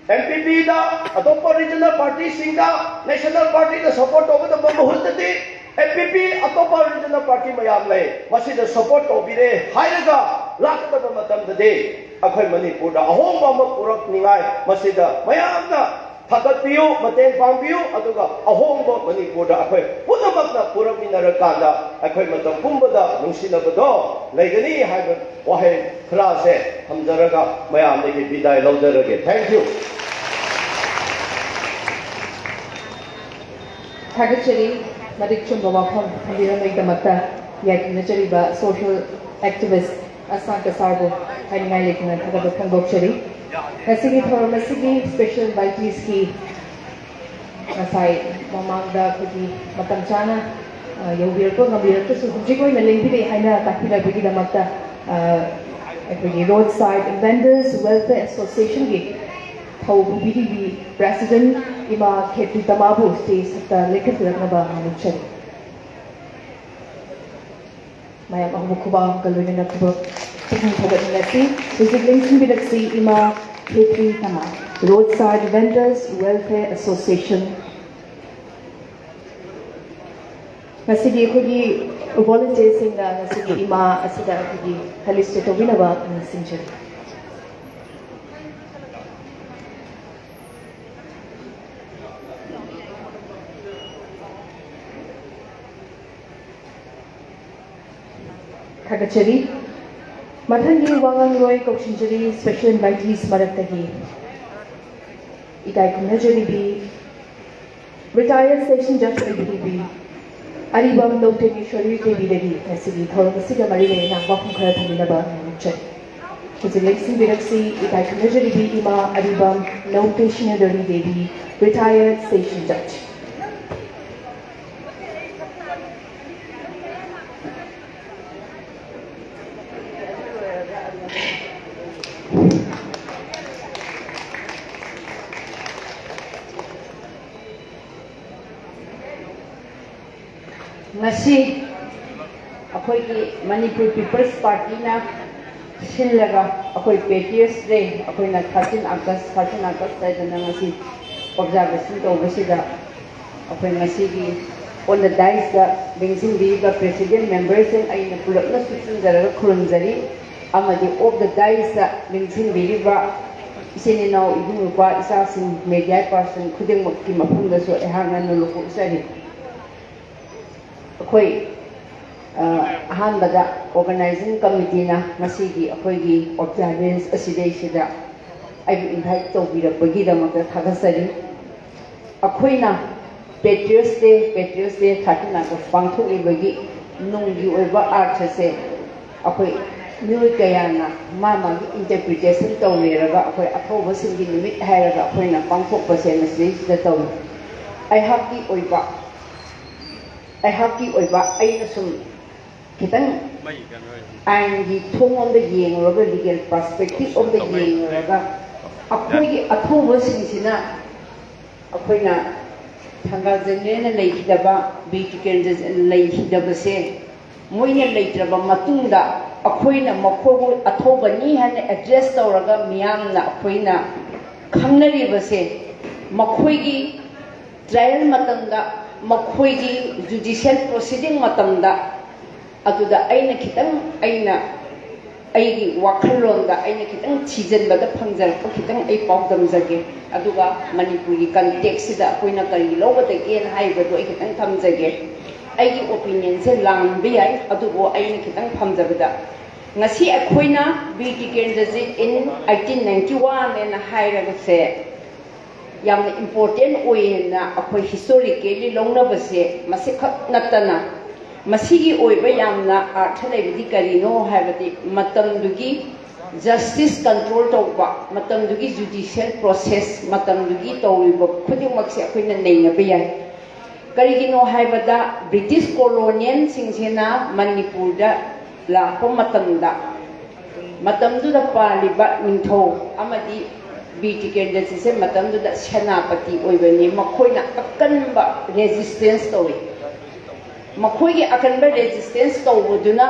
ꯑꯦꯝ ꯄꯤ ꯄꯤꯗ, ꯑꯇꯣꯞꯄ ꯔꯤꯖꯅꯦꯜ ꯄꯥꯔꯇꯤꯁꯤꯡꯗ, ꯅꯦꯁꯅꯦꯜ ꯄꯥꯔꯇꯤꯗ ꯁꯄꯣꯔꯠ ꯇꯧꯒꯗꯕ ꯃꯍꯨꯠꯇꯗꯤ, ꯑꯦꯝ ꯄꯤ ꯄꯤ ꯑꯇꯣꯞꯄ ꯔꯤꯖꯅꯦꯜ ꯄꯥꯔꯇꯤ ꯃꯌꯥꯝ ꯂꯩ, ꯃꯁꯤꯗ ꯁꯄꯣꯔꯠ ꯇꯧꯕꯤꯔꯦ ꯍꯥꯏꯔꯒ ꯂꯥꯛꯀꯗꯕ ꯃꯇꯝꯗꯗꯤ, ꯑꯩꯈꯣꯏ ꯃꯅꯤꯄꯨꯔꯗ ꯑꯍꯣꯡꯕ ꯑꯃ ꯄꯨꯔꯛꯅꯤꯉꯥꯏ ꯃꯁꯤꯗ ꯃꯌꯥꯝꯅ ꯊꯥꯒꯠꯄꯤꯌꯨ, ꯃꯇꯦꯡ ꯄꯥꯡꯕꯤꯌꯨ, ꯑꯗꯨꯒ ꯑꯍꯣꯡꯕ ꯃꯅꯤꯄꯨꯔꯗ ꯑꯩꯈꯣꯏ ꯄꯨꯝꯅꯃꯛꯅ ꯄꯨꯔꯛꯃꯤꯟꯅꯔꯀꯥꯟꯗ ꯑꯩꯈꯣꯏ ꯃꯇꯝ ꯄꯨꯝꯕꯗ ꯅꯨꯡꯁꯤꯅꯕꯗꯣ ꯂꯩꯒꯅꯤ ꯍꯥꯏꯕ ꯋꯥꯍꯩ ꯈꯔꯁꯦ ꯊꯝꯖꯔꯒ ꯃꯌꯥꯝꯗꯒꯤ ꯕꯤꯗꯥꯏ ꯂꯧꯖꯔꯒꯦ꯫ Thank you꯫ ꯊꯥꯒꯠꯆꯔꯤ꯫ ꯃꯔꯤꯛ ꯆꯨꯝꯕ ꯋꯥꯐꯝ ꯊꯝꯕꯤꯔꯝꯕꯒꯤꯗꯃꯛꯇ ꯌꯥꯏꯐꯅꯖꯔꯤꯕ social activist ꯑꯁꯥꯡ ꯀꯁꯥꯔꯕꯨ ꯍꯥꯏꯅꯤꯡꯉꯥꯏ ꯂꯩꯇꯅ ꯊꯥꯒꯠꯄ ꯐꯣꯡꯗꯣꯛꯆꯔꯤ꯫ ꯉꯁꯤꯒꯤ ꯊꯧꯔꯝ ꯑꯁꯤꯒꯤ special inviteesꯀꯤ ꯉꯁꯥꯏ ꯃꯃꯥꯡꯗ ꯑꯩꯈꯣꯏꯒꯤ ꯃꯇꯝ ꯆꯥꯅ, ꯑ, ꯌꯧꯕꯤꯔꯛꯄ ꯉꯝꯕꯤꯔꯛꯇ꯭ꯔꯁꯨ, ꯍꯧꯖꯤꯛ ꯑꯣꯏꯅ ꯂꯦꯡꯕꯤꯔꯛꯏ ꯍꯥꯏꯅ ꯇꯥꯛꯄꯤꯔꯛꯄꯒꯤꯗꯃꯛꯇ, ꯑ, ꯑꯩꯈꯣꯏꯒꯤ Roadside Vendors Welfare Associationꯒꯤ ꯊꯧ ꯄꯨꯕꯤꯔꯤꯕꯤ president ꯏꯃꯥ ꯈꯦꯇ꯭ꯔꯤ ꯇꯃꯥꯕꯨ stageꯇ ꯂꯦꯞꯈꯠꯄꯤꯔꯛꯅꯕ ꯉꯥꯡꯖꯔꯤ꯫ ꯃꯌꯥꯝ ꯑꯍꯨꯝ ꯈꯨꯕꯥꯛ ꯑꯃꯒ ꯂꯣꯏꯅꯅ ꯈꯨꯕꯥꯛ ꯄꯨꯛꯅꯤꯡ ꯊꯧꯒꯠꯃꯤꯟꯅꯁꯤ꯫ ꯍꯧꯖꯤꯛ ꯂꯦꯡꯁꯤꯟꯕꯤꯔꯛꯁꯤ ꯏꯃꯥ ꯈꯦꯇ꯭ꯔꯤ ꯇꯃꯥ, Roadside Vendors Welfare Association꯫ ꯉꯁꯤꯒꯤ ꯑꯩꯈꯣꯏꯒꯤ volunteerꯁꯤꯡꯅ ꯉꯁꯤꯒꯤ ꯏꯃꯥ ꯑꯁꯤꯗ ꯑꯩꯈꯣꯏꯒꯤ felicitate ꯇꯧꯕꯤꯅꯕ ꯅꯤꯡꯁꯤꯡꯖꯔꯤ꯫ ꯊꯥꯒꯠꯆꯔꯤ꯫ ꯃꯊꯪꯒꯤ ꯋꯥꯉꯥꯡꯂꯣꯏ ꯀꯧꯁꯤꯟꯖꯔꯤ, special invitees ꯃꯔꯛꯇꯒꯤ ꯏꯀꯥꯏ ꯈꯨꯝꯅꯖꯔꯤꯕꯤ retired session judge ꯑꯣꯏꯕꯤꯔꯤꯕꯤ ꯑꯔꯤꯕꯝ ꯂꯧꯇꯦꯃꯦꯁꯣꯔꯤ ꯗꯦꯕꯤꯗꯒꯤ ꯉꯁꯤꯒꯤ ꯊꯧꯔꯝ ꯑꯁꯤꯒ ꯃꯔꯤ ꯂꯩꯅꯅ ꯋꯥꯐꯝ ꯈꯔ ꯊꯝꯕꯤꯅꯕ ꯅꯤꯡꯖꯔꯤ꯫ ꯍꯧꯖꯤꯛ ꯂꯦꯡꯁꯤꯟꯕꯤꯔꯛꯁꯤ ꯏꯀꯥꯏ ꯈꯨꯝꯅꯖꯔꯤꯕꯤ ꯏꯃꯥ ꯑꯔꯤꯕꯝ ꯂꯧꯇꯦꯃꯦꯁꯣꯔꯤ ꯗꯦꯕꯤ, retired session judge꯫ ꯉꯁꯤ ꯑꯩꯈꯣꯏꯒꯤ ꯃꯅꯤꯄꯨꯔ ꯄꯤꯄꯜꯁ ꯄꯥꯔꯇꯤꯅ ꯁꯤꯜꯂꯒ ꯑꯩꯈꯣꯏ ꯄꯦꯇ꯭ꯔꯤꯌꯠꯁ ꯗꯦ, ꯑꯩꯈꯣꯏꯅ ꯊꯥꯔꯇꯤꯟ ꯑꯥꯒꯁ, ꯊꯥꯔꯇꯤꯟ ꯑꯥꯒꯁ ꯍꯥꯏꯗꯅ ꯉꯁꯤ ꯑꯣꯕꯖꯥꯔꯕꯦꯁꯟ ꯇꯧꯕꯁꯤꯗ, ꯑꯩꯈꯣꯏ ꯉꯁꯤꯒꯤ ꯑꯣꯟ ꯗ ꯗꯥꯏꯁꯇ ꯂꯦꯡꯁꯤꯟꯕꯤꯔꯤꯕ ꯄ꯭ꯔꯦꯁꯤꯗꯦꯟ ꯃꯦꯝꯕꯔꯁꯤꯡ ꯑꯩꯅ ꯄꯨꯂꯞꯅ ꯆꯨꯞꯁꯤꯟꯖꯔꯒ ꯈꯨꯔꯨꯝꯖꯔꯤ꯫ ꯑꯃꯗꯤ ꯑꯣꯐ ꯗ ꯗꯥꯏꯁꯇ ꯂꯦꯡꯁꯤꯟꯕꯤꯔꯤꯕ ꯏꯆꯤꯟ ꯏꯅꯥꯎ, ꯏꯕꯨꯡ ꯏꯄ꯭ꯋꯥ, ꯏꯆꯥꯁꯤꯡ, ꯃꯦꯗꯤꯌꯥ ꯄꯥꯔꯁꯟ ꯈꯨꯗꯤꯡꯃꯛꯀꯤ ꯃꯐꯝꯗꯁꯨ ꯑꯩꯍꯥꯛꯅ ꯅꯣꯂꯨꯛ ꯄꯣꯛꯆꯔꯤ꯫ ꯑꯩꯈꯣꯏ ꯑ, ꯑꯍꯥꯟꯕꯗ ꯑꯣꯔꯒꯅꯥꯏꯖꯤꯡ ꯀꯃꯤꯇꯤꯅ ꯉꯁꯤꯒꯤ ꯑꯩꯈꯣꯏꯒꯤ ꯑꯣꯕꯖꯥꯔꯕꯦꯟꯁ ꯑꯁꯤꯗꯩꯁꯤꯗ ꯑꯩꯕꯨ ꯏꯟꯚꯥꯏꯠ ꯇꯧꯕꯤꯔꯛꯄꯒꯤꯗꯃꯛꯇ ꯊꯥꯒꯠꯆꯔꯤ꯫ ꯑꯩꯈꯣꯏꯅ ꯄꯦꯇ꯭ꯔꯤꯌꯠꯁ ꯗꯦ, ꯄꯦꯇ꯭ꯔꯤꯌꯠꯁ ꯗꯦ ꯊꯥꯔꯇꯤꯟ ꯑꯥꯒꯁ ꯄꯥꯡꯊꯣꯛꯂꯤꯕꯒꯤ ꯅꯨꯡꯒꯤ ꯑꯣꯏꯕ ꯑꯥꯔꯊꯁꯦ ꯑꯩꯈꯣꯏ ꯃꯤꯑꯣꯏ ꯀꯌꯥꯅ ꯃꯥ ꯃꯥꯒꯤ ꯏꯟꯇꯔꯄ꯭ꯔꯤꯇꯦꯁꯟ ꯇꯧꯅꯔꯒ ꯑꯩꯈꯣꯏ ꯑꯊꯧꯕꯁꯤꯡꯒꯤ ꯅꯨꯃꯤꯠ ꯍꯥꯏꯔꯒ ꯑꯩꯈꯣꯏꯅ ꯄꯥꯡꯊꯣꯛꯄꯁꯦ ꯃꯁꯤꯗꯩꯁꯤꯗ ꯇꯧꯏ꯫ ꯑꯩꯍꯥꯛꯀꯤ ꯑꯣꯏꯕ, ꯑꯩꯍꯥꯛꯀꯤ ꯑꯣꯏꯕ ꯑꯩꯅ ꯁꯨꯝ ꯈꯤꯇꯪ ꯑꯥꯏꯟꯒꯤ ꯊꯣꯡ ꯑꯃꯗ ꯌꯦꯡꯂꯨꯔꯒ, ꯂꯤꯒꯦꯜ ꯄꯔꯁꯄꯦꯛꯇꯤꯞ ꯑꯃꯗ ꯌꯦꯡꯂꯨꯔꯒ, ꯑꯩꯈꯣꯏꯒꯤ ꯑꯊꯧꯕꯁꯤꯡꯁꯤꯅ ꯑꯩꯈꯣꯏꯅ ꯊꯪꯒꯥꯜ ꯖꯦꯅꯔꯦꯜꯅ ꯂꯩꯈꯤꯗꯕ, ꯕꯤ ꯇꯤꯀꯦꯟꯗ꯭ꯔ ꯂꯩꯈꯤꯗꯕꯁꯦ, ꯃꯣꯏꯅ ꯂꯩꯇ꯭ꯔꯕ ꯃꯇꯨꯡꯗ ꯑꯩꯈꯣꯏꯅ ꯃꯈꯣꯏꯕꯨ ꯑꯊꯧꯕꯅꯤ ꯍꯥꯏꯅ ꯑꯦꯗ꯭ꯔꯦꯁ ꯇꯧꯔꯒ ꯃꯤꯌꯥꯝꯅ ꯑꯩꯈꯣꯏꯅ ꯈꯪꯅꯔꯤꯕꯁꯦ, ꯃꯈꯣꯏꯒꯤ ꯇ꯭ꯔꯥꯏꯌꯦꯜ ꯃꯇꯝꯗ, ꯃꯈꯣꯏꯒꯤ ꯖꯨꯗꯤꯁꯤꯌꯦꯜ ꯄ꯭ꯔꯣꯁꯤꯗꯤꯡ ꯃꯇꯝꯗ, ꯑꯗꯨꯗ ꯑꯩꯅ ꯈꯤꯇꯪ, ꯑꯩꯅ, ꯑꯩꯒꯤ ꯋꯥꯈꯜꯂꯣꯟꯗ ꯑꯩꯅ ꯈꯤꯇꯪ ꯊꯤꯖꯤꯟꯕꯗ ꯐꯪꯖꯔꯛꯄ ꯈꯤꯇꯪ ꯑꯩ ꯄꯥꯎꯗꯝꯖꯒꯦ꯫ ꯑꯗꯨꯒ ꯃꯅꯤꯄꯨꯔꯒꯤ ꯀꯟꯇꯦꯛꯁꯁꯤꯗ ꯑꯩꯈꯣꯏꯅ ꯀꯔꯤ ꯂꯧꯒꯗꯒꯦꯅ ꯍꯥꯏꯕꯗꯣ ꯑꯩ ꯈꯤꯇꯪ ꯊꯝꯖꯒꯦ꯫ ꯑꯩꯒꯤ ꯑꯣꯄꯤꯅꯤꯌꯟꯁꯦ ꯂꯥꯟꯕ ꯌꯥꯏ, ꯑꯗꯨꯕꯨ ꯑꯩꯅ ꯈꯤꯇꯪ ꯊꯝꯖꯕꯗ, ꯉꯁꯤ ꯑꯩꯈꯣꯏꯅ B Tikendrajit in eighteen ninety one ꯍꯥꯏꯅ ꯍꯥꯏꯔꯒꯁꯦ, ꯌꯥꯝꯅ ꯏꯝꯄꯣꯔꯇꯦꯟ ꯑꯣꯏꯌꯦꯅ ꯑꯩꯈꯣꯏ ꯍꯤꯁꯇꯣꯔꯤꯀꯦꯜꯂꯤ ꯂꯧꯅꯕꯁꯦ ꯃꯁꯤꯈꯛ ꯅꯠꯇꯅ, ꯃꯁꯤꯒꯤ ꯑꯣꯏꯕ ꯌꯥꯝꯅ ꯑꯥꯔꯊ ꯂꯩꯕꯗꯤ ꯀꯔꯤꯅꯣ ꯍꯥꯏꯕꯗꯤ, ꯃꯇꯝꯗꯨꯒꯤ ꯖꯁꯇꯤꯁ ꯀꯟꯇ꯭ꯔꯣꯜ ꯇꯧꯕ, ꯃꯇꯝꯗꯨꯒꯤ ꯖꯨꯗꯤꯁꯤꯌꯦꯜ ꯄ꯭ꯔꯣꯁꯦꯁ, ꯃꯇꯝꯗꯨꯒꯤ ꯇꯧꯔꯤꯕ ꯈꯨꯗꯤꯡꯃꯛꯁꯦ ꯑꯩꯈꯣꯏꯅ ꯅꯩꯅꯕ ꯌꯥꯏ꯫ ꯀꯔꯤꯒꯤꯅꯣ ꯍꯥꯏꯕꯗ, ꯕ꯭ꯔꯤꯇꯤꯁ ꯀꯣꯂꯣꯅꯤꯌꯦꯜꯁꯤꯡꯁꯤꯅ ꯃꯅꯤꯄꯨꯔꯗ ꯂꯥꯛꯄ ꯃꯇꯝꯗ, ꯃꯇꯝꯗꯨꯗ ꯄꯥꯜꯂꯤꯕ ꯅꯤꯡꯊꯧ ꯑꯃꯗꯤ ꯕꯤ ꯇꯤꯀꯦꯟꯗ꯭ꯔꯖꯤꯠꯁꯦ ꯃꯇꯝꯗꯨꯗ ꯁꯦꯅꯥꯄꯇꯤ ꯑꯣꯏꯕꯅꯤ, ꯃꯈꯣꯏꯅ ꯑꯀꯟꯕ ꯔꯦꯖꯤꯁꯇꯦꯟꯁ ꯇꯧꯏ꯫ ꯃꯈꯣꯏꯒꯤ ꯑꯀꯟꯕ ꯔꯦꯖꯤꯁꯇꯦꯟꯁ ꯇꯧꯕꯗꯨꯅ